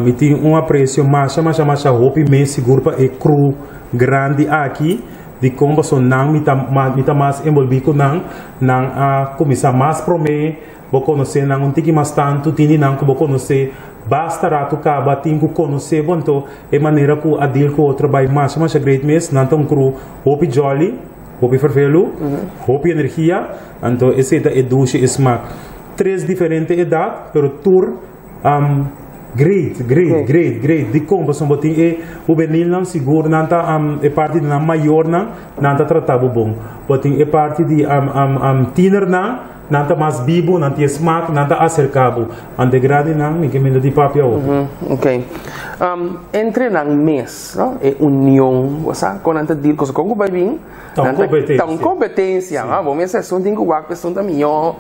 [SPEAKER 2] mi tin un aprecio masha masha masha hopi mes sigur pa e crew grandi aki. Dikon? Pasobra nan mi ta mi ta mas enbolbí ku nan, nan a kuminsá mas promé, bo konosé nan un tiki mas tantu, tin di nan ku bo konosé basta ratu kaba, tin ku konosé bo, anto e manera ku a deal ku otro bai masha masha great mes, nan ta un crew hopi jolly, hopi fervelu, hopi energia, anto esei ta e dushi e smak. Tres diferente edat, pero tur. Great, great, great, great. Dikon? Pasobra bo tin e hubenilnan sigur nan ta e parti di nan mayornan nan ta trata bo bon. Bo tin e parti di tienernan nan ta mas bibu, nan tin e smak, nan ta aserka bo. Ante e grandinan mi ke menda di papia hopi.
[SPEAKER 1] Ok. Entre nan mes, no? E union, bo sa kon nan ta deal ku esaki. Kon ku bai bin?
[SPEAKER 2] Ta un kompetensia.
[SPEAKER 1] Ta un kompetensia. Bo mester esun tin ku wak esun ta mihó.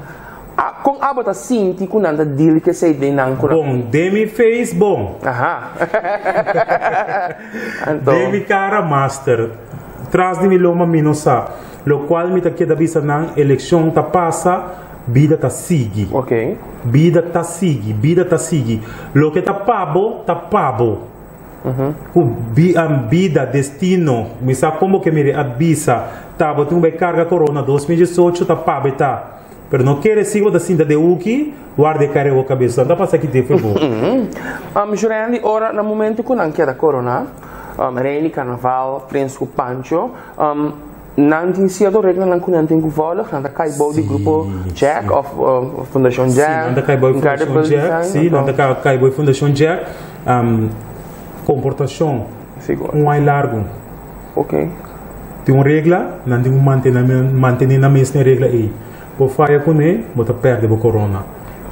[SPEAKER 1] A, Kon abo ta sinti ku nan ta deal ku esei den nan kura?
[SPEAKER 2] Bon, den mi face bon.
[SPEAKER 1] Aha. Anto.
[SPEAKER 2] Den mi kara master. Tras di mi lomba mi no sa. Lokual mi ta keda bisa nan, elekshon ta pasa, bida ta sigui.
[SPEAKER 1] Ok.
[SPEAKER 2] Bida ta sigui, bida ta sigui. Loke ta pa bo, ta pa bo. Ku bida, destino, mi sa kon bo ke mira a bisa, ta bo tin ku bai karga korona 2018 ta pa bo e ta. Pero no kere si bo ta sinta den uki, warda e kare bo kabes. Nan ta pasa ki te fue bo.
[SPEAKER 1] Jurendi, ora na momento ku nan keda korona, rei di karnaval, prins ku Pancho, nan tin sierto reglanan ku nan tin ku volg, nan ta kai bou di grupo Jack of Fundashon Jack.
[SPEAKER 2] Si, nan ta kai bou di Fundashon Jack. Si, nan ta kai bou di Fundashon Jack. Komportashon, un ai largu.
[SPEAKER 1] Ok.
[SPEAKER 2] Tin un regla, nan tin ku mantene nan mes na e regla ei. Bo faya kuné, bo ta pèrdè bo korona.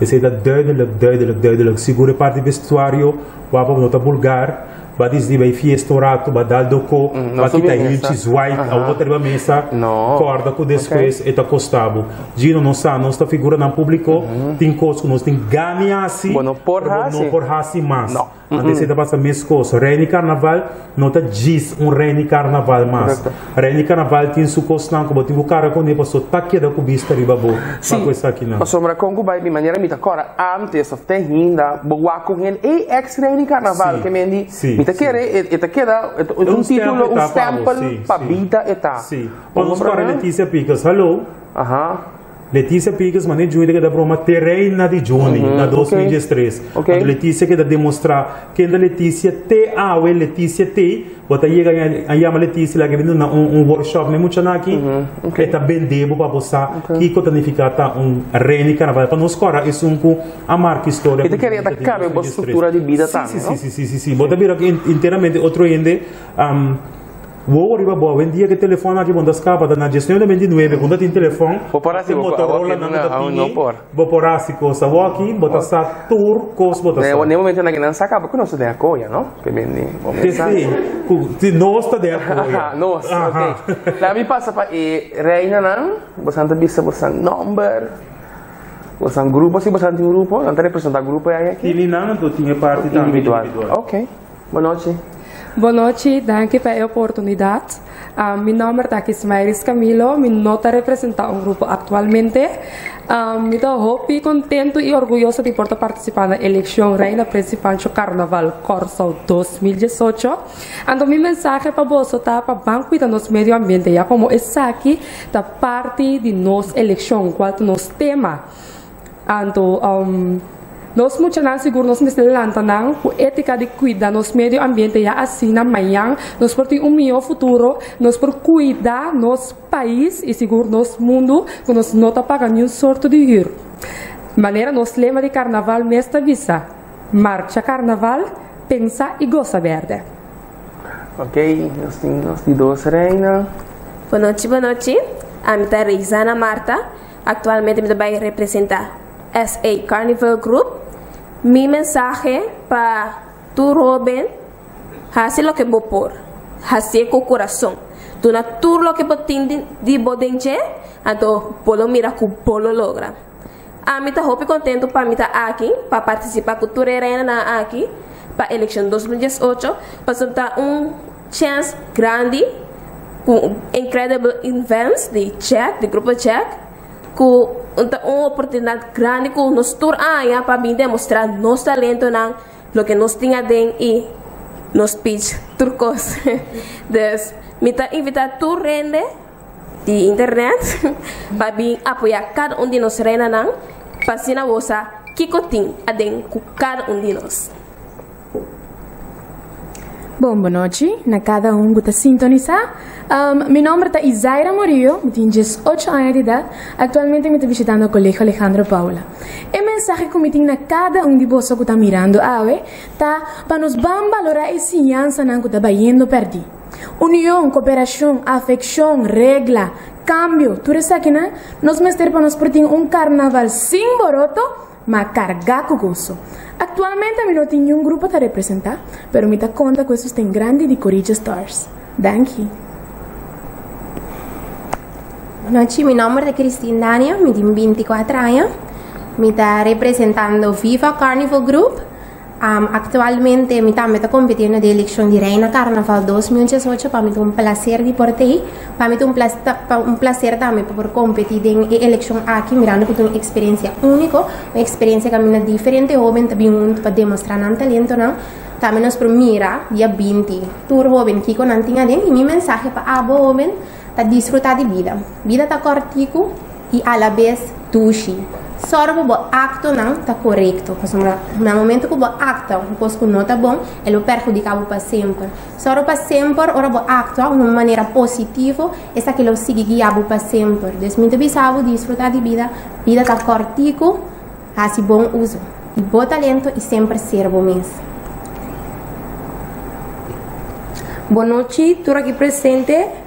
[SPEAKER 2] Esei ta duidelik, duidelik, duidelik. Sigur e parti vestuario, wak bo no ta bulgar, ba disdi bai fiesta un ratu, ba dal doko, ba kita hilchi zwait, awor bo ta riba mesa, kòrda ku despues e ta kosta bo. Gino, nos sa, nos ta figuranan públiko, tin kos ku nos tin gana hasi, pero bo no por hasi mas. Anto esei ta pasa meskos. Rei di karnaval no ta djis un rei di karnaval mas. Rei di karnaval tin su kosnan ku bo tin ku karga kuné paso ta keda ku bista riba bo pa ku esakinan.
[SPEAKER 1] Pasobra kon ku bai di manera mi ta kòrda ántes òf te hinda bo wak ku hende, ey èks rei di karnaval ke men di mi ta kere e ta keda un título, un stèmpel pa bida e ta.
[SPEAKER 2] Si. Ora nos kòrda Leticia Picas, hallo. Leticia Picas mane Juni ta keda broma te reina di Juni na 2013. Anto Leticia keda demostra ken ta Leticia te awe Leticia te bo ta yega a yama Leticia laga e bini duna un workshop na e muchanan aki e ta bende bo pa bo sa kiko ta nifica ta un reina di carnaval pa nos cora esun cu a marca historia
[SPEAKER 1] E ta kere ta cambia bo structura di bida tambe no?
[SPEAKER 2] Si si si si bo ta bira enteramente otro hende. Wowo riba bo, awendia ke telefòn aki bo no ta skapa, ta na diesnuebe na beintinuebe ku no ta tin telefòn,
[SPEAKER 1] Bo por hasi
[SPEAKER 2] e
[SPEAKER 1] bo
[SPEAKER 2] Motorola nan ku ta tini, bo por hasi kos. Awoki bo ta sa tur kos bo ta sa.
[SPEAKER 1] Ne momento nan ke nan sa kaba ku nos ta den akoya, no? Ke bini bo
[SPEAKER 2] Ke
[SPEAKER 1] mesa.
[SPEAKER 2] si, ku si nos ta den akoya.
[SPEAKER 1] Nos, ok. Laga mi pasa pa e reinanan, bosan ta bisa bosan nòmber, bosan grupo, si bosan tin grupo, nan ta representá grupo e aña aki?
[SPEAKER 2] Tini nan, anto tin e parti tambe
[SPEAKER 1] Individual. Ok. Bonochi.
[SPEAKER 13] Bon nochi, danki pa e oportunidat. Mi nòmber ta Kismairis Camilo, mi no ta representá un grupo aktualmente. Mi ta hopi kontentu i orguyoso di por ta partisipá na elekshon Reina Prins Pancho Karnaval Kòrsou 2018. Anto mi mensahe pa boso ta pa ban kuida nos medio ambiente ya komo esaki ta parti di nos elekshon kual ta nos tema. Anto nos muchanan sigur nos mester lanta nan ku étika di kuida nos medio ambiente ya asina mañan nos por tin un mihó futuro, nos por kuida nos pais i sigur nos mundu ku nos no ta paga niun sorto di hür. Manera nos lema di karnaval mes ta bisa, Marcha karnaval, pensa i gosa bèrdè.
[SPEAKER 1] Ok, nos tin nos di dos reina.
[SPEAKER 14] Bonochi bonochi, ami ta Reizana Marta. Aktualmente mi ta bai representá SA Carnival Group. Mi mensahe pa tur hóben, hasi loke bo por, hasié ku kurason. Duna tur loke bo tin di bo den dje, anto bo lo mira ku bo lo logra. Ami ta hopi kontentu pa mi ta aki pa partisipá ku tur e reinanan aki pa elekshon 2018, pasobra ta un chèns grandi ku Incredible Events di Jack, di grupo Jack, ku ta un oportunidat grandi ku nos tur aña pa bin demostrá nos talentonan, loke nos tin aden i nos speech tur kos. Dus mi ta invitá tur hende di internet pa bin apoyá kada un di nos reinanan pa asina bo sa kiko tin aden ku kada un di nos.
[SPEAKER 15] Bon bonochi na kada un ku ta sintonisá. Mi nòmber ta Izaira Murillo, mi tin 18 aña di edat. Aktualmente mi ta bishitando Kolegio Alejandro Paula. E mensahe ku mi tin na kada un di boso ku ta mirando awe ta pa nos ban balorá e siñansanan ku ta bayendo pèrdí. Union, koperashon, afekshon, regla, kambio, tur esakinan nos mester pa nos por tin un karnaval sin boroto, Ma kargá ku goso. Aktualmente mi no tin niun grupo ta representá, pero mi ta konta ku e sosten grandi di Corija Stars. Danki.
[SPEAKER 16] Bonochi, mi nomber ta Christine Dania, mi tin 24 aña. Mi ta representando Viva Carnival Group. Aktualmente mi tambe ta kompetiendo den elekshon di Reina Karnaval 2018. Pa mi ta un plaser di por t'ei. Pa mi ta un un plaser tambe pa por kompetí den e elekshon aki mirando ku ta un eksperensia úniko, un eksperensia kaminda diferente hóben ta bin huntu pa demostrá nan talentonan. Tambe nos por mira dia 20 tur hóben kiko nan tin aden i mi mensahe pa abo hóben ta disfrutá di bida. Bida ta kòrtiku i alabes dushi. Sòru ku bo aktonan ta korekto, pasobra na momento ku bo akta un kos ku no ta bon, e lo perhudiká bo pa semper. Sòru pa semper ora bo aktua un manera positivo, esaki lo sigui guia bo pa semper. Dus mi ta bisa bo disfrutá di bida, bida ta kòrtiku, hasi bon uso di bo talento i semper ser bo mes.
[SPEAKER 17] Bonochi tur aki presente.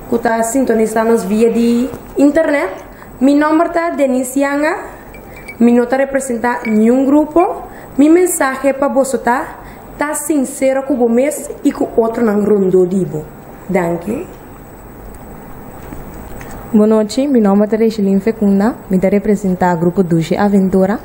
[SPEAKER 17] Ku ta sintonisá nos via di internet. Mi nòmber ta Denise Yanga. Mi no ta representá niun grupo. Mi mensahe pa boso ta, ta sinsero ku bo mes i ku otronan rondó di bo. Danki.
[SPEAKER 18] Bonochi, mi nòmber ta Recheline Fecunda, mi ta representá Grupo Dushi Aventura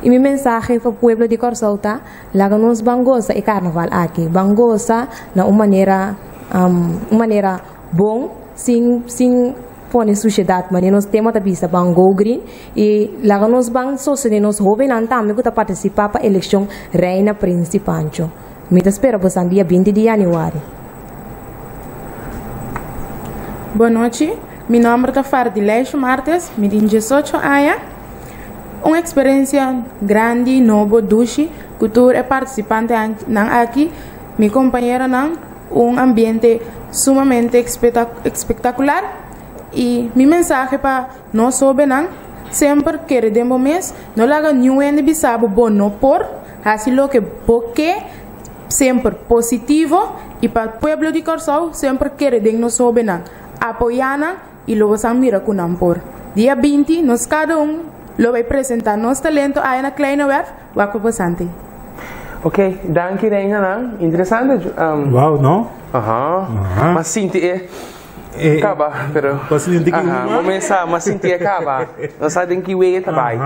[SPEAKER 18] i mi mensahe pa pueblo di Kòrsou ta, Laga nos ban gosa e karnaval aki, ban gosa na un manera un manera bon sin sin pone sushedat manera nos tema ta bisa ban go green i laga nos ban sostene nos hobennan tambe ku ta partisipá pa elekshon Reina Prins di Pancho. Mi ta spera bosan dia 20 di yanüari.
[SPEAKER 19] Bonochi, mi nòmber ta Fardileixo Martes, mi tin 18 aña. Un eksperensia grandi, nobo, dushi ku tur e partisipantenan aki, mi kompañeronan, un ambiente sumamente espektakular i mi mensahe pa nos hóbennan, semper kere den bo mes, no laga niun hende bisa bo bo no por hasi loke bo ke, semper positivo i pa pueblo di Kòrsou semper kere den nos hóbennan, apoyá nan i lo bo sa mira ku nan por. Dia 20 nos kada un lo bai presentá nos talento aya na Kleine Werf, wak pa bosante.
[SPEAKER 1] Ok, danki Reinanan. Interesante.
[SPEAKER 2] Wow, no?
[SPEAKER 1] Aha. Ma sinti e kaba, pero.
[SPEAKER 2] Bo sinti ki
[SPEAKER 1] Aha, bo mesa, ma sinti e kaba. No sa den ki way e ta bai.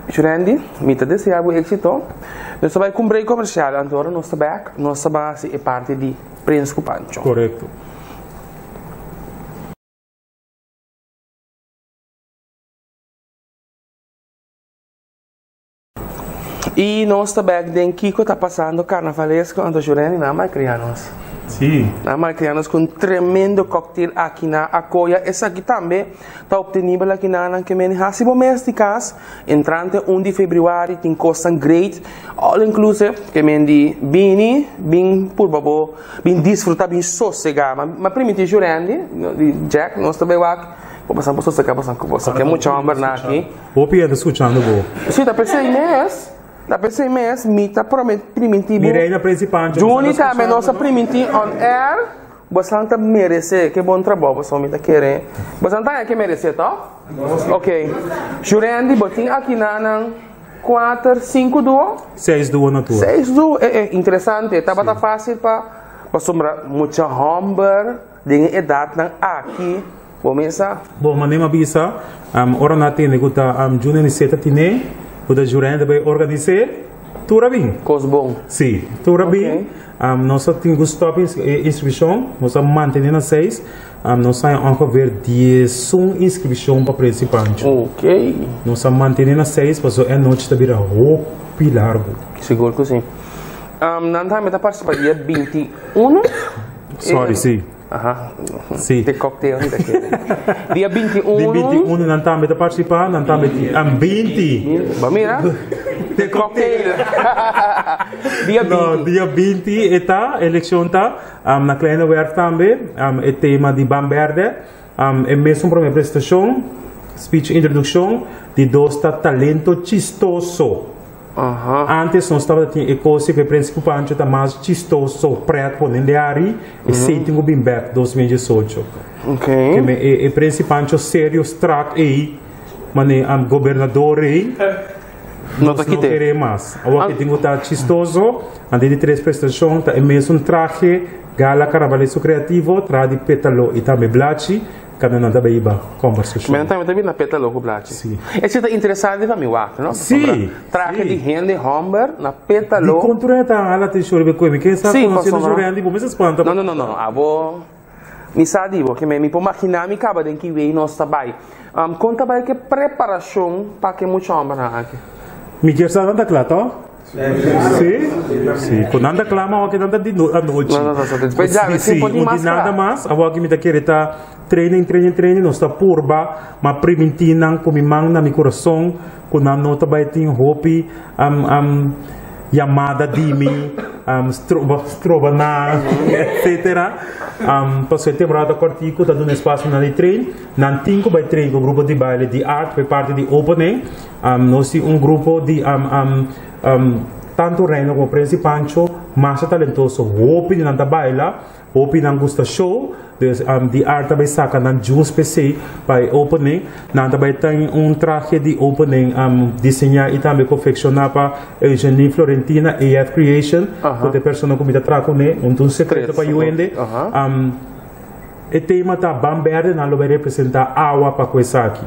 [SPEAKER 1] Jurendi, mi ta desea bo éxito. Nos ta bai ku un break comercial, anto ora nos ta bek, nos ta bai hasi e parti di Prins ku Pancho.
[SPEAKER 2] Korekto.
[SPEAKER 1] I nos ta bek den kiko ta pasando carnavalesco anto Jurendi nan a malcria nos.
[SPEAKER 2] Sí.
[SPEAKER 1] Nan a malcria nos cu un tremendo cocktail aki na Acoya. Esaki tambe ta obtenibel aki na nan ke meni haci bo mes di cas. Entrante un di februari tin cosnan great, all inclusive, ke men di bini, bin purba bo, bin disfruta, bin sosega. Ma primiti Jurendi, di Jack, nos ta bay wak, bo pasan bo sosega, pasan cu bo sa ke mucha hombernan aki.
[SPEAKER 2] Hopi hende scuchando bo.
[SPEAKER 1] Si, ta pesey mes, ta pesey mes, mi ta priminti bo.
[SPEAKER 2] Mi reina Prince Pancho.
[SPEAKER 1] Juni tambe nos a priminti on air, bosan ta merece ke bon trabou pasobra mi ta kere. Bosan ta haña ke merece to? Ok. Jurendi, bo tin aki nanan kuater, sinku duo?
[SPEAKER 2] Seis duo na tur.
[SPEAKER 1] Seis duo, eh eh, interesante. Tabata facil pa, pasobra mucha homber den e edatnan aki. Bo mesa.
[SPEAKER 2] Bo manera mi a bisa, ora nan a tende ku ta Junior Nisé ta tine, ku ta Jurén ta bai organis'é, tur a bin.
[SPEAKER 1] Kos bon.
[SPEAKER 2] Sí, tur a bin. Nos a tin ku stòp e inskripshon, nos a mantené na seis. Nos haña ongeveer diesun inskripshon pa Prince Pancho.
[SPEAKER 1] Ok.
[SPEAKER 2] Nos a mantené na seis pasobra e anochi ta bira hopi largu.
[SPEAKER 1] Sigur ku sí. Nan tambe ta partisipá dia 21.
[SPEAKER 2] Sorry, sí.
[SPEAKER 1] Aha.
[SPEAKER 2] Sí.
[SPEAKER 1] De cocktail ni ta kere. Dia 21.
[SPEAKER 2] Di 21 nan tambe ta participá, nan tambe ti am 20.
[SPEAKER 1] Ba mira. De cocktail. Dia 20.
[SPEAKER 2] No, dia 20 e ta, eleccion ta, am na Kleine Werf tambe, am e tema di Ban Berde, am e mesun prome presentacion, speech introduccion, di dos ta talento chistoso. Antes nos tabata tin e cos cu e Principe Pancho ta mas chistoso, pret pone den ari, esey tin cu bin bek 2018.
[SPEAKER 1] Okay.
[SPEAKER 2] Keme e e Principe Pancho serio strak ey, mane am gobernador ey,
[SPEAKER 1] No ta
[SPEAKER 2] nos no
[SPEAKER 1] kite.
[SPEAKER 2] kere mas. Awor ke tin cu ta chistoso, antes di tres presentacion ta e mesun trahe, gala carnavalesco creativo, traha di petalo y tambe blachi, Kada nan ta bay iba kombersashon.
[SPEAKER 1] Men tambe ta bira na petalo ku blachi.
[SPEAKER 2] Si.
[SPEAKER 1] Esei ta interesante pa mi wak, no?
[SPEAKER 2] Si,
[SPEAKER 1] Pasobra trahe di hende homber na petalo.
[SPEAKER 2] Di kon tur e ta hala atenshon riba e koe? Mi ke sa
[SPEAKER 1] Si,
[SPEAKER 2] konosé
[SPEAKER 1] pasobra.
[SPEAKER 2] nos Randy, bo mester spanta.
[SPEAKER 1] No, no, no, no. Abo, mi sa di bo ke mi por maginá mi kaba den ki wei nos ta bai. Kon ta bai ke preparashon pa ke mucha hombernan aki?
[SPEAKER 2] Mi kier sa nan ta kla, to? Sí, sí. Ku nan ta kla ma awor nan ta di anochi.
[SPEAKER 1] No, no, no, despues ya,
[SPEAKER 2] Sí,
[SPEAKER 1] sí,
[SPEAKER 2] un di nada mas. Awor mi ta kere ta training, training, training. Nos ta purba, ma primintí nan ku mi man na mi kurason ku nan no ta bai tin hopi um, um, yamada di mi, um, stroba, stroba nan, etcetera. Um, pasobra e temporada ta kòrtiku, ta duna espasio nan di train. Nan tin ku bai train ku grupo di baile di art pa e parti di opening. Nos tin un grupo di tanto Reino como Prince Pancho masha talentoso. Hopi di nan ta baila, hopi nan gusta show. Dus di art ta bay saca nan juice p'esey pa e opening. Nan ta bay tin un trahe di opening diseña y tambe confecciona pa Eugenie Florentina, AF Creation, cu ta e persona cu mi ta traha cune. Un ta un secreto pa yu hende. E tema ta Ban Berde, nan lo bai representa awa pa ku esaki.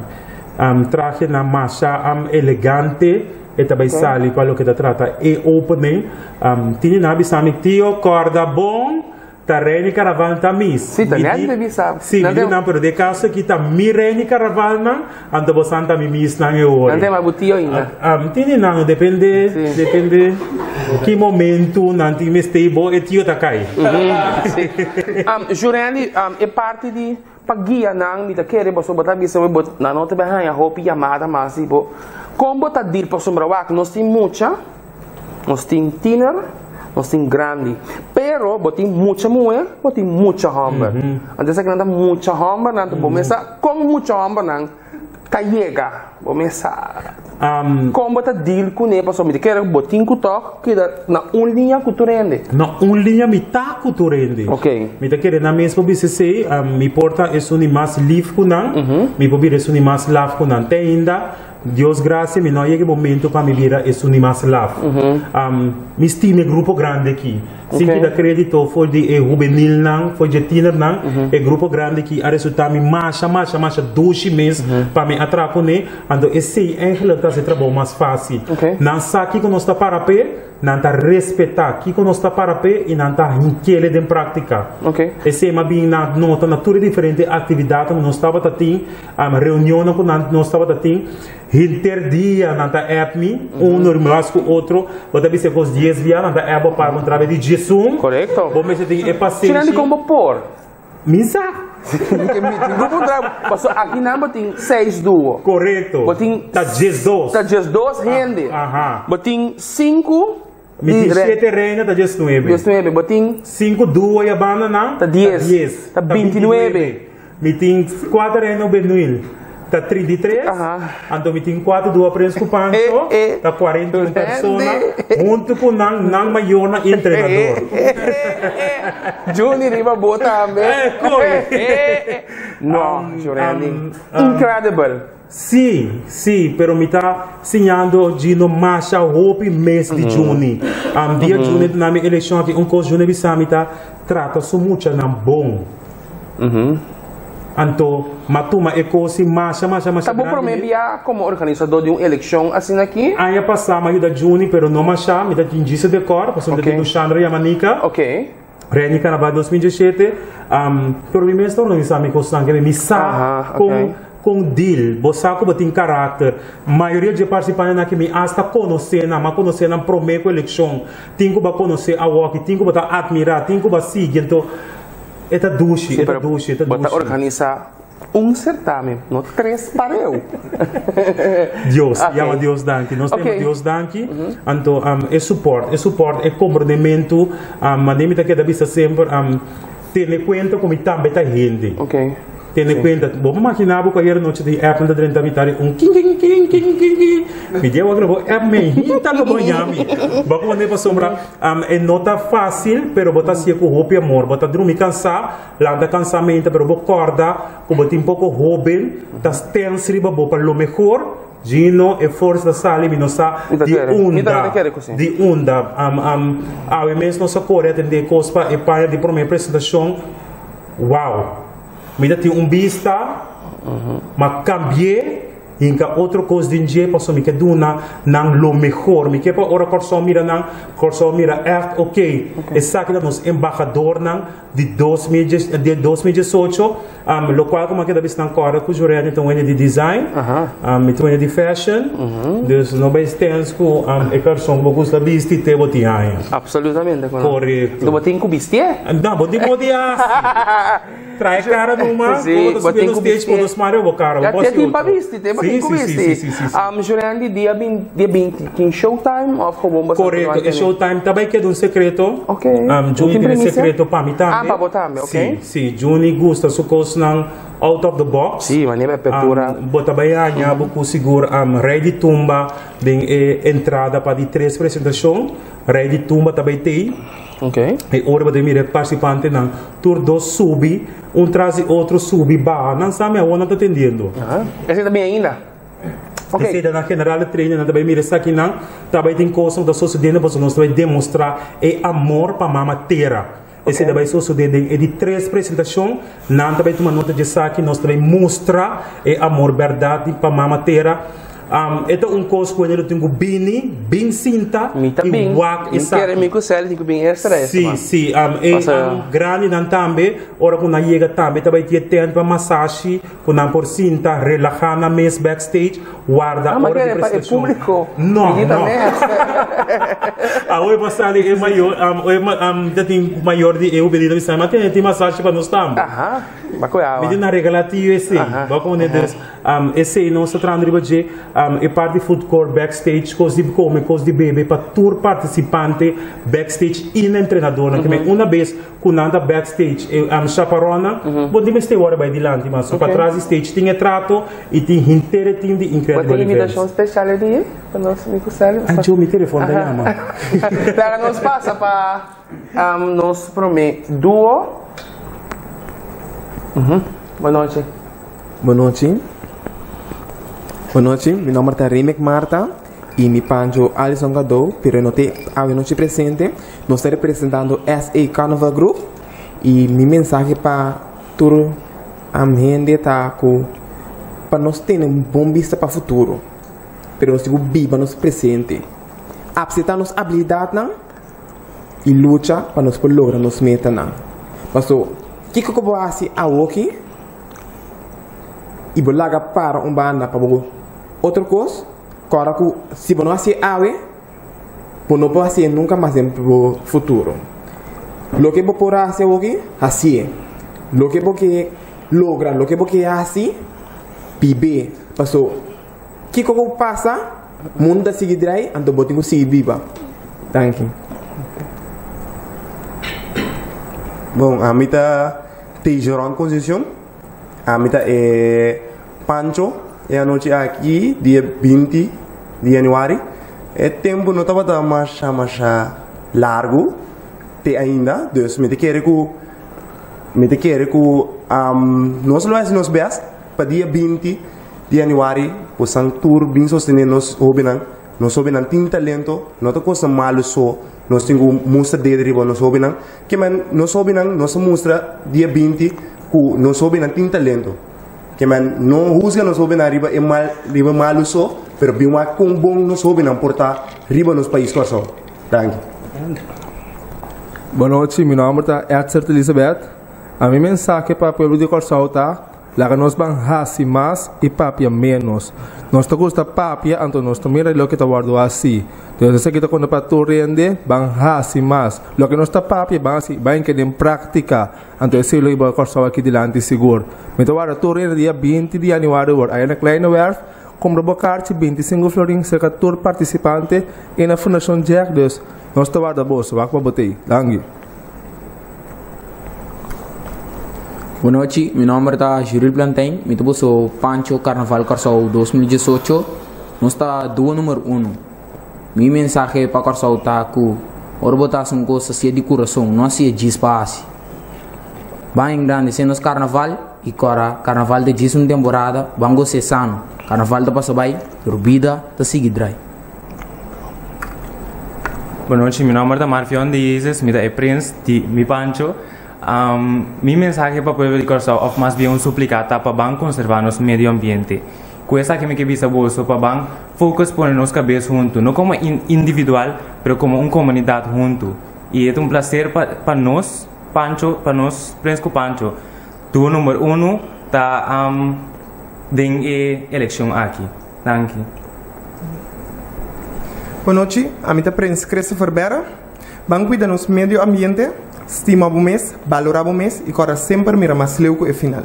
[SPEAKER 2] Trahenan masha elegante e ta bai sali pa loke ta trata e opening. Tini nan a bisa mi, Tio, kòrda bon, ta Reini Karaval ta mis.
[SPEAKER 1] Sí, ta net mi bisa.
[SPEAKER 2] Sí, mi di nan, pero den kaso aki ta mi Reini Karavalnan, anto bosan ta mi misnan e ora.
[SPEAKER 1] Nan ta yama bo tio ainda.
[SPEAKER 2] Tini nan, depende, depende ki momentu nan tin mester bo, e tio ta kai.
[SPEAKER 1] Sí. Jurendi, e parti di pa guia nan, mi ta kere boso bo ta bisa bo, nan no ta bai haña hopi yamada mas di bo. Kon bo ta dir pasobra wak nos tin mucha, nos tin tiner, nos tin grandi. Pero bo tin mucha muhé, bo tin mucha hòmber. Anto esaki nan ta mucha hòmbernan, bo mester kon mucha hòmbernan ta yega, bo mes sa kon bo ta deal kuné pasobra mi ta kere bo tin ku tòg keda na un liña ku tur hende.
[SPEAKER 2] Na un liña mi ta ku tur hende. Mi ta kere nan mes por bisa esei, mi por ta esun di mas lif ku nan, mi por bira esun di mas laf ku nan. Te ainda. Dios gracia mi no a yega e momento pa mi bira esun di mas laf. Mi stima e grupo grandi aki. Sin kita credito for di e hubenilnan, for di e tienernan, e grupo grandi aki a resulta mi masha, masha, masha dushi mes pa mi a traha cune. Anto esey eigenlijk ta haci e trabou mas facil. Nan sa kico nos ta para p'e. Nan ta respetá kiko nos ta para p'e i nan ta hink'ele den práktika. Esei m'a bin na nota na tur e diferente aktividatnan ku nos tabata tin, reunionnan ku nan nos tabata tin. Henter dia nan ta app mi, un mas ku otro. Bo ta bisa e kos dies bia, nan ta app bo para ku trabe di diesun. Bo mester tin e pasenshi.
[SPEAKER 1] Sina di kon bo por?
[SPEAKER 2] Mi sa.
[SPEAKER 1] Mi tin ku puntra, pasobra aki nan bo tin seis duo.
[SPEAKER 2] Korekto.
[SPEAKER 1] Bo tin.
[SPEAKER 2] Ta 12.
[SPEAKER 1] Ta 12 hende.
[SPEAKER 2] Aha.
[SPEAKER 1] Bo tin sinku.
[SPEAKER 2] Mi tin shete reina ta 19.
[SPEAKER 1] 19. Bo tin.
[SPEAKER 2] Sinku duo ya banda nan.
[SPEAKER 1] Ta dies.
[SPEAKER 2] Ta dies.
[SPEAKER 1] Ta 29.
[SPEAKER 2] Mi tin kuater reina juvenil. Ta 33.
[SPEAKER 1] Aha.
[SPEAKER 2] Anto mi tin kuater duo prens ku Pancho. Ta 41 persona. Huntu ku nan, nan mayornan i entrenador.
[SPEAKER 1] Juni riba bo tambe.
[SPEAKER 2] Eh, koi.
[SPEAKER 1] No, Jurandy. Incredible.
[SPEAKER 2] Sí, sí, pero mi ta siñando Gino masha hopi mes di Juni. Dia Juni na mi elekshon aki un kos Juni bisa mi ta trata su muchanan bon. Anto m'a tuma e kos i masha masha masha
[SPEAKER 1] Ta bo
[SPEAKER 2] grandi
[SPEAKER 1] promé
[SPEAKER 2] mi.
[SPEAKER 1] bia komo organisadó di un elekshon asina aki?
[SPEAKER 2] Aña pasá m'a yuda Juni pero no masha, mi ta tin djis e dekòr pasobra mi ta tin Dushandra Yamanika. Reni Carnaval 2017, pero mi mes ta organisá mi kosnan ke mi sa kon kon deal, bo sa ku bo tin karakter. Mayoria dje partisipantenan ke mi asta konosé nan, m'a konosé nan promé ku elekshon, tin ku bo a konosé awoki, tin ku bo ta atmirá, tin ku bo a sigui, anto E ta dushi, e ta dushi, e ta
[SPEAKER 1] Bo ta
[SPEAKER 2] dushi.
[SPEAKER 1] organisa un certamen, no tres pareu.
[SPEAKER 2] Dios,
[SPEAKER 1] Ok.
[SPEAKER 2] yama Dios danki. Nos ta yama
[SPEAKER 1] Ok.
[SPEAKER 2] Dios danki. Anto e support, e support, e comprendementu, mane mi ta keda bisa semper, tene cuenta cu mi tambe ta hende.
[SPEAKER 1] Ok.
[SPEAKER 2] Tene cuenta, bo por imagina bo cu ayer nochi di app ta drenta mi tari un king king king king king king. Mi dia wak bo app me hinta lo bo yami. Bo pone pasobra e no ta facil pero bo ta hacié cu hopi amor. Bo ta drumi cansa, lanta cansamento pero bo corda cu bo tin poco hoben ta stens riba bo pa lo mehor. Gino, e forsa ta sali mi no sa di unda, di unda. Awe mes nos a core atende cos pa e paña di prome presentacion. Wow! Mi ta tin un bista, ma cambi'é hinca otro cos den dje pasobra mi ke duna nan lo mehor. Mi ke pa ora Kòrsou mira nan, Kòrsou mira ègt ok, esaki ta nos embahadornan di di 2018, lokual ku mi a keda bisa nan kòrda ku Jorenny ta un hende di design, mi ta un hende di fashion, dus no bai stens ku e karson ku bo gusta bisti te bo tin haña.
[SPEAKER 1] Absolutamente ku no.
[SPEAKER 2] Korekto.
[SPEAKER 1] Bo tin ku bistié.
[SPEAKER 2] No, bo tin modi hasi. Trae cara numa,
[SPEAKER 1] Sí,
[SPEAKER 2] bo ta
[SPEAKER 1] bo tin
[SPEAKER 2] subiendo
[SPEAKER 1] ku
[SPEAKER 2] stage
[SPEAKER 1] bisti.
[SPEAKER 2] por nos Mario bo cara, bo
[SPEAKER 1] Ya
[SPEAKER 2] bosi
[SPEAKER 1] te tin pa
[SPEAKER 2] otro.
[SPEAKER 1] bisti, te bo
[SPEAKER 2] Sí,
[SPEAKER 1] tin ku
[SPEAKER 2] sí, sí,
[SPEAKER 1] bisti.
[SPEAKER 2] sí, sí, sí, sí.
[SPEAKER 1] Julian, di dia bin, dia 20 tin showtime of gewoon bo sa
[SPEAKER 2] Correcto, e showtime ta bai keda un secreto.
[SPEAKER 1] Ok.
[SPEAKER 2] Juni
[SPEAKER 1] Tin
[SPEAKER 2] tin e
[SPEAKER 1] premicia?
[SPEAKER 2] secreto pa mi tambe.
[SPEAKER 1] Ah, pa bo tambe, ok.
[SPEAKER 2] Sí, sí, Juni gusta su cosnan out of the box.
[SPEAKER 1] Sí, manera apertura.
[SPEAKER 2] Bo ta bai haña bo cu sigur Rey di Tumba den e entrada pa di tres presentacion. Rey di Tumba ta bai tei.
[SPEAKER 1] Ok.
[SPEAKER 2] E ora bo ta mira e participantenan tur dos subi, un tras di otro subi baha. Nan sa mi awor nan ta tendiendo.
[SPEAKER 1] Aha. Esei ta bin ainda? Ok.
[SPEAKER 2] Esei ta nan general training, nan ta bai mira esakinan, ta bai tin cosnan cu ta sucediendo pasobra nos ta bai demostra e amor pa mama tera. Esei ta bai sucede den e di tres presentacion, nan ta bai tuma nota di esaki, nos ta bai mustra e amor berdad di pa mama tera. E ta un kos ku hende lo tin ku bini, bin sinta
[SPEAKER 1] Mi ta
[SPEAKER 2] i
[SPEAKER 1] bin.
[SPEAKER 2] wak
[SPEAKER 1] Mi
[SPEAKER 2] esaki.
[SPEAKER 1] kere mi ku Sally tin ku bin extra extra.
[SPEAKER 2] Sí, sí. E
[SPEAKER 1] Pasa-
[SPEAKER 2] grandinan tambe, ora ku nan yega tambe ta bai tin e tent pa masashi ku nan por sinta, relahá nan mes backstage, warda
[SPEAKER 1] Ah, ma
[SPEAKER 2] ora di
[SPEAKER 1] kere pa e
[SPEAKER 2] presentashon.
[SPEAKER 1] públiko.
[SPEAKER 2] No,
[SPEAKER 1] Bini
[SPEAKER 2] no.
[SPEAKER 1] mes.
[SPEAKER 2] Awe pa sali e mayor, ta tin mayor di e juvenil ta bisa, ma tene tin masashi pa nos tambe.
[SPEAKER 1] Aha, ba koe awa.
[SPEAKER 2] Mi tin na regala tio esei. Ba komo dus. Esei nos ta trahando riba dje, e parti food court, backstage, kos di kome, kos di bebe pa tur partisipante backstage i nan entrenadornan. Ke men una bes ku nan ta backstage e chaparonnan, bo tin mester wòrdu bai dilanti mas. So patras di stage tin e trato i tin henter e team di Incredible
[SPEAKER 1] Bo tin
[SPEAKER 2] Events.
[SPEAKER 1] invitashon spesial e di pa nos mi ku Sally?
[SPEAKER 2] Ay Joe, mi telefon ta yama.
[SPEAKER 1] Laga nos pasa pa nos prome duo. Bonochi.
[SPEAKER 10] Bonochi. Bon nochi, mi nomber ta Remek Marta y mi pancho Alison Gadou, pero no te awe nochi presente. Nos ta representando SA Carnival Group y mi mensahe pa tur am hende ta ku pa nos tene un bon bista pa futuro, pero nos tin ku biba nos presente, apseptá nos abilidatnan y lucha pa nos por logra nos metanan. Paso, kiko ku bo hasi awoki y bo laga para un banda pa bo otro kos, kòrda ku si bo no hasié awe, bo no por hasié nunka mas den bo futuro. Loke bo por hasi awoki, hasié. Loke bo ke logra, loke bo ke hasi, bib'é. Paso, kiko ku pasa, mundu ta sigui drai, anto bo tin ku sigui biba. Danki.
[SPEAKER 20] Bon, ami ta Tejeron Concepcion. Ami ta e Pancho e anochi aki, dia 20 di januari. E tempu no tabata masha masha largu te ainda, dus mi ta kere ku mi ta kere ku nos lo hasi nos best pa dia 20 di januari bosan tur bin sostene nos hobennan. Nos hobennan tin talento, no ta cosa malu so nos tin ku mustra dede riba nos hobennan. Ke men nos hobennan nos a mustra dia 20 ku nos hobennan tin talento. Ke men no husga nos hobennan riba e mal riba malu so, pero bin wak kon bon nos hobennan por ta riba nos pais Kòrsou. Danki.
[SPEAKER 21] Bon nochi, mi nòmber ta Edzard Elizabeth. A mi mensahe pa pueblo di Kòrsou ta, Laga nos ban hasi mas i papia ménos. Nos ta gusta papia, anto nos ta mira loke ta wòrdu hasi. Entonces esaki ta konta pa tur hende, ban hasi mas. Loke nos ta papia, ban hasi, ban keda den práktika. Anto esei lo hiba Kòrsou aki dilanti sigur. Mi ta warda tur hende dia 20 di yanüari wòrdu aya na Kleine Werf. Kumpra bo karchi 25 florin serka tur partisipante i na Fundashon Jack. Dus nos ta warda boso. Wak pa bo t'ei. Danki.
[SPEAKER 22] Bon nochi, mi nomber ta Juril Plantain, mi ta boso Pancho Carnaval Kòrsou 2018. Nos ta duo numero uno. Mi mensahe pa Kòrsou ta ku ora bo ta hasi un kos hasié di kurason, no hasié djis pa hasi. Ban engrandesé nos karnaval i kòrda karnaval ta djis un temporada, ban gos'é sano. Karnaval ta pasa bai, pero bida ta sigui drai.
[SPEAKER 23] Bon nochi, mi nomber ta Marfion de Jesus, mi ta e prins di mi Pancho. Mi mensahe pa pueblo di Kòrsou òf mas bien un suplika ta pa ban konservá nos medio ambiente. Ku esaki mi ke bisa boso pa ban focus pone nos kabes huntu, no komo individual pero komo un komunidat huntu. I e ta un plaser pa pa nos Pancho, pa nos prins ku Pancho duo number uno ta den e elekshon aki. Danki.
[SPEAKER 24] Bon nochi, ami ta Prins Christopher Berra. Ban cuida nos medio ambiente, stima bo mes, balora bo mes y corda semper mira mas leu cu e final.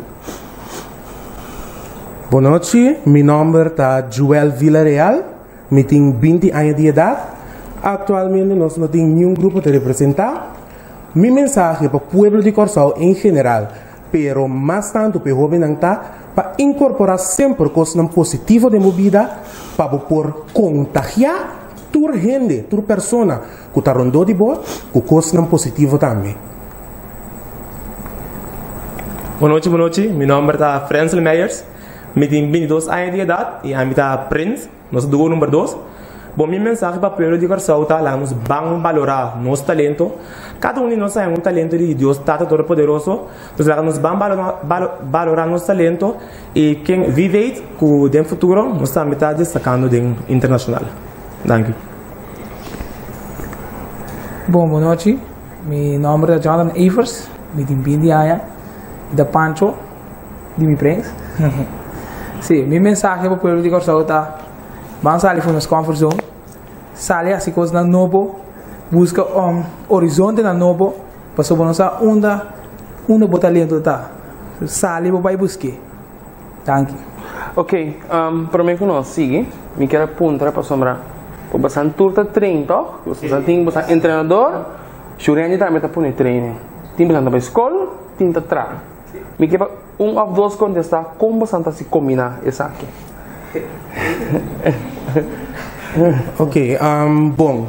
[SPEAKER 1] Bon nochi, mi nomber ta Joel Villareal, mi tin 20 aña di edad. Actualmente nos no tin niun grupo ta representa. Mi mensahe pa pueblo di Corsou en general, pero mas tanto pa e hobennan ta pa incorpora semper cosnan positivo den bo bida pa bo por contagia tur hende, tur persona cu ta rondó di bo cu cosnan positivo tambe.
[SPEAKER 25] Bon nochi, bon nochi. Mi nomber ta Frensel Meyers. Mi tin 22 aña di edad y ami ta prins. Nos ta duo number dos. Bon, mi mensahe pa pueblo di Kòrsou ta laga nos ban balorá nos talento. Kada un di nos haña un talento di Dios Tata Todopoderoso. Entonces laga nos ban balorá nos talento i ken wie weet ku den futuro nos tambe ta destakando den internashonal. Danki.
[SPEAKER 26] Bon bon nochi, mi nomber ta Jonathan Evers, mi tin 20 aña, mi ta Pancho. Di mi prens. Sí, mi mensahe pa pueblo di Kòrsou ta, ban sali for nos comfort zone, sali hasi kosnan nobo, buska um horizontenan nobo, pasobra bo no sa unda unda bo talento ta. Sali bo bai busk'é. Danki.
[SPEAKER 1] Ok, prome ku nos sigui, mi kier a puntra pasobra bo basan tur ta train tòg? Bo tin bosan entrenador, Shurendi tambe ta pone training. Tin bosan ta bai skol, tin ta traha. Mi ke pa un of dos kontestá kon bosan ta si kombiná esaki.
[SPEAKER 27] Ok, bon.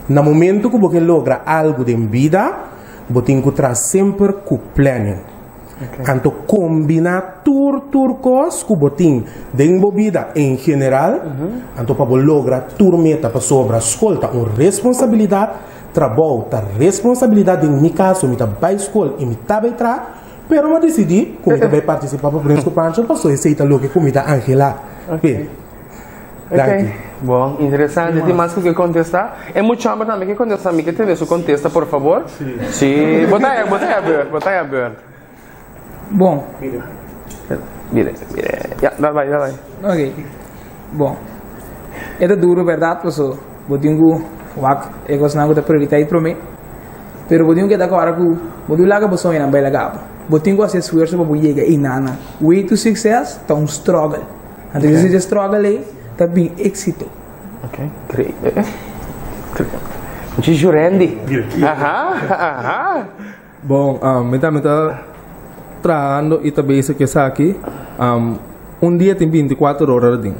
[SPEAKER 27] Na momento ku bo ke logra algu den bida, bo tin ku traha semper ku planning. Anto kombiná tur tur kos ku bo tin den bo bida en general, anto pa bo logra tur meta pasobra skol ta un responsabilidat, trabou ta responsabilidat, den mi kaso mi ta bai skol i mi ta bai traha, pero mi a disidí ku mi ta bai partisipá pa Prins ku Pancho pasobra esei ta loke ku mi ta anhelá. Bien.
[SPEAKER 1] Danki. Bon, interesante. Tin mas ku ke kontestá? E mucha homber tambe ke kontestá. Mi ke tende su kontesta, por fabor. Sí. Bo ta bo ta beurt, bo ta beurt.
[SPEAKER 26] Bon.
[SPEAKER 1] Mire, mire. Ya, dal bai, dal bai.
[SPEAKER 26] Ok. Bon. E ta duro, bèrdat, paso bo tin ku wak e kosnan ku ta prioritat promé. Pero bo tin ku keda kòrda ku bo no laga bo soñonan bai laga bo. Bo tin ku hasi esfuerso pa bo yega einan. Way to success ta un struggle. Anto okay. Si struggle ei, ta bin éxito.
[SPEAKER 1] Ok, great. Mucho Jurendi. Aha, aha.
[SPEAKER 21] Bon, mi tambe ta trahando y ta bezig cu esaki. Un dia tin 24 ora din.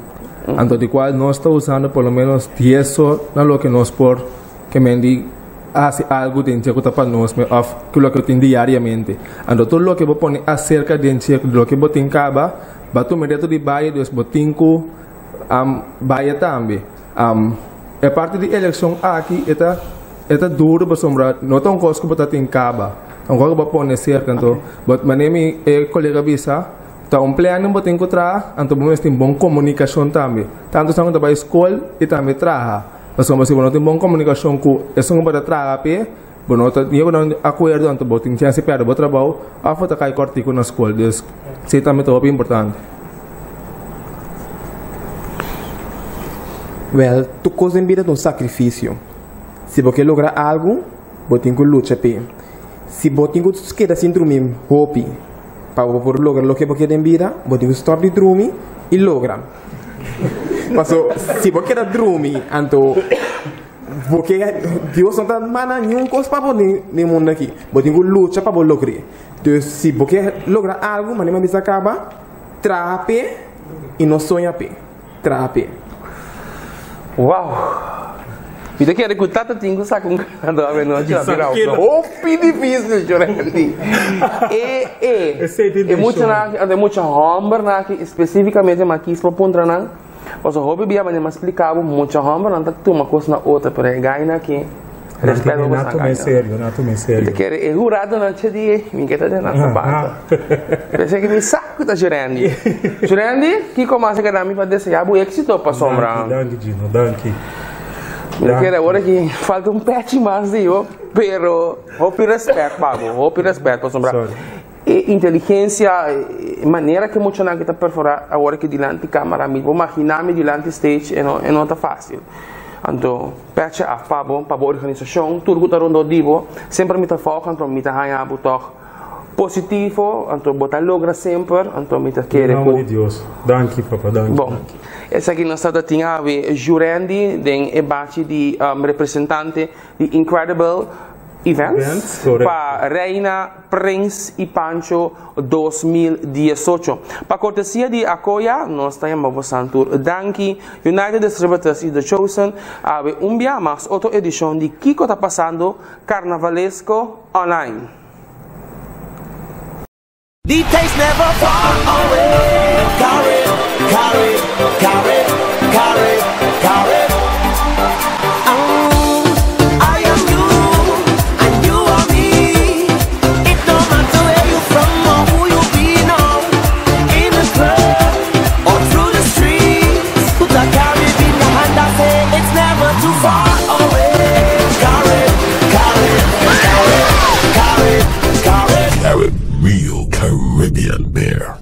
[SPEAKER 21] Anto di cual nos ta usando por lo menos 10 or na loke nos por ke men di hasi algu den dje ku ta pa nos mes òf ku loke bo tin diariamente. Anto tur loke bo pone aserka den dje loke bo tin kaba, Ba tuma e reto di baya dus bo tin ku baya tambe. E parti di elekshon aki e ta e ta duru pasobra no ta un kos ku bo ta tin kaba. Ta un kos ku bo a pone serka anto but manera mi e kolega bisa ta un planning bo tin ku traha anto bo mester tin bon komunikashon tambe. Tantu esnan ku ta bai skol i tambe traha. Pasobra si bo no tin bon komunikashon ku esun ku bo ta traha p'e Bo no ta yega na un akuerdo anto bo tin chèns di pèrdè bo trabou òf bo ta kai kòrtiku na skol. Dus esei tambe ta hopi importante.
[SPEAKER 24] Wèl, tur kos den bida ta un sakrifisio. Si bo ke logra algu, bo tin ku lucha p'e. Si bo tin ku keda sin drumi hopi pa bo por logra loke bo ke den bida, bo tin ku stòp di drumi i logra. Paso si bo keda drumi anto. Bo ke Dios no ta manda niun kos pa bo den e mundu aki. Bo tin ku lucha pa bo logr'é. Dus si bo ke logra algu, manera mi a bisa kaba, traha p'e i no soña p'e. Traha p'e.
[SPEAKER 1] Wow! Mi ta kere ku tata tin ku saka un ganador awenochi a bira hopi difícil Jorandy. E e e muchanan aki, anto e mucha hòmbernan aki spesífikamente mi a kis pa puntra nan. Pasobra hopi bia manera mi a splika bo, mucha hòmbernan ta tuma kos na otro, pero e gaina aki, rèspèt pa boso
[SPEAKER 2] Nan serio, nan tuma en serio.
[SPEAKER 1] Mi ta kere e huradonan che di ei, mi ke ta den nan sapato. P'esei ke mi sa ku ta Jurendi. Jurendi, kiko mas a keda mi pa desea bo éksito pasobra.
[SPEAKER 2] Danki, danki Gino, danki.
[SPEAKER 1] Mi ta kere awor aki falta un pechi mas di yo, pero hopi rèspèt pa bo, hopi rèspèt pasobra. E inteligencia, e manera cu e muchanan aki ta perfora awor aki dilanti camara, mi por magina mi dilanti stage e no e no ta facil. Anto pecha af pa bo, pa bo organisacion, tur cu ta rondó di bo, semper mi ta volg anto mi ta haña bo tog positivo, anto bo ta logra semper, anto mi ta kere
[SPEAKER 2] Den
[SPEAKER 1] cu.
[SPEAKER 2] nomber di Dios. Danki papa, danki.
[SPEAKER 1] Bon, esaki nos tabata tin awe Jurendi den e bachi di representante di Incredible Events pa Reina, Prins y Pancho 2018. Pa cortesia di Acoya nos ta yama bosan tur danki. United Distributors y The Chosen awe un bia mas otro edicion di Kico ta pasando Carnavalesco Online.
[SPEAKER 3] The taste never far away. Carib, Carib, Carib, Carib, Carib. Oh, I am you, and you are me. It don't matter where you from or who you be now. In the club or through the streets, put a Carib in your hand and say it's never too far away. Carib, Carib, Carib, Carib, Carib.
[SPEAKER 4] Carib Real Caribbean Beer.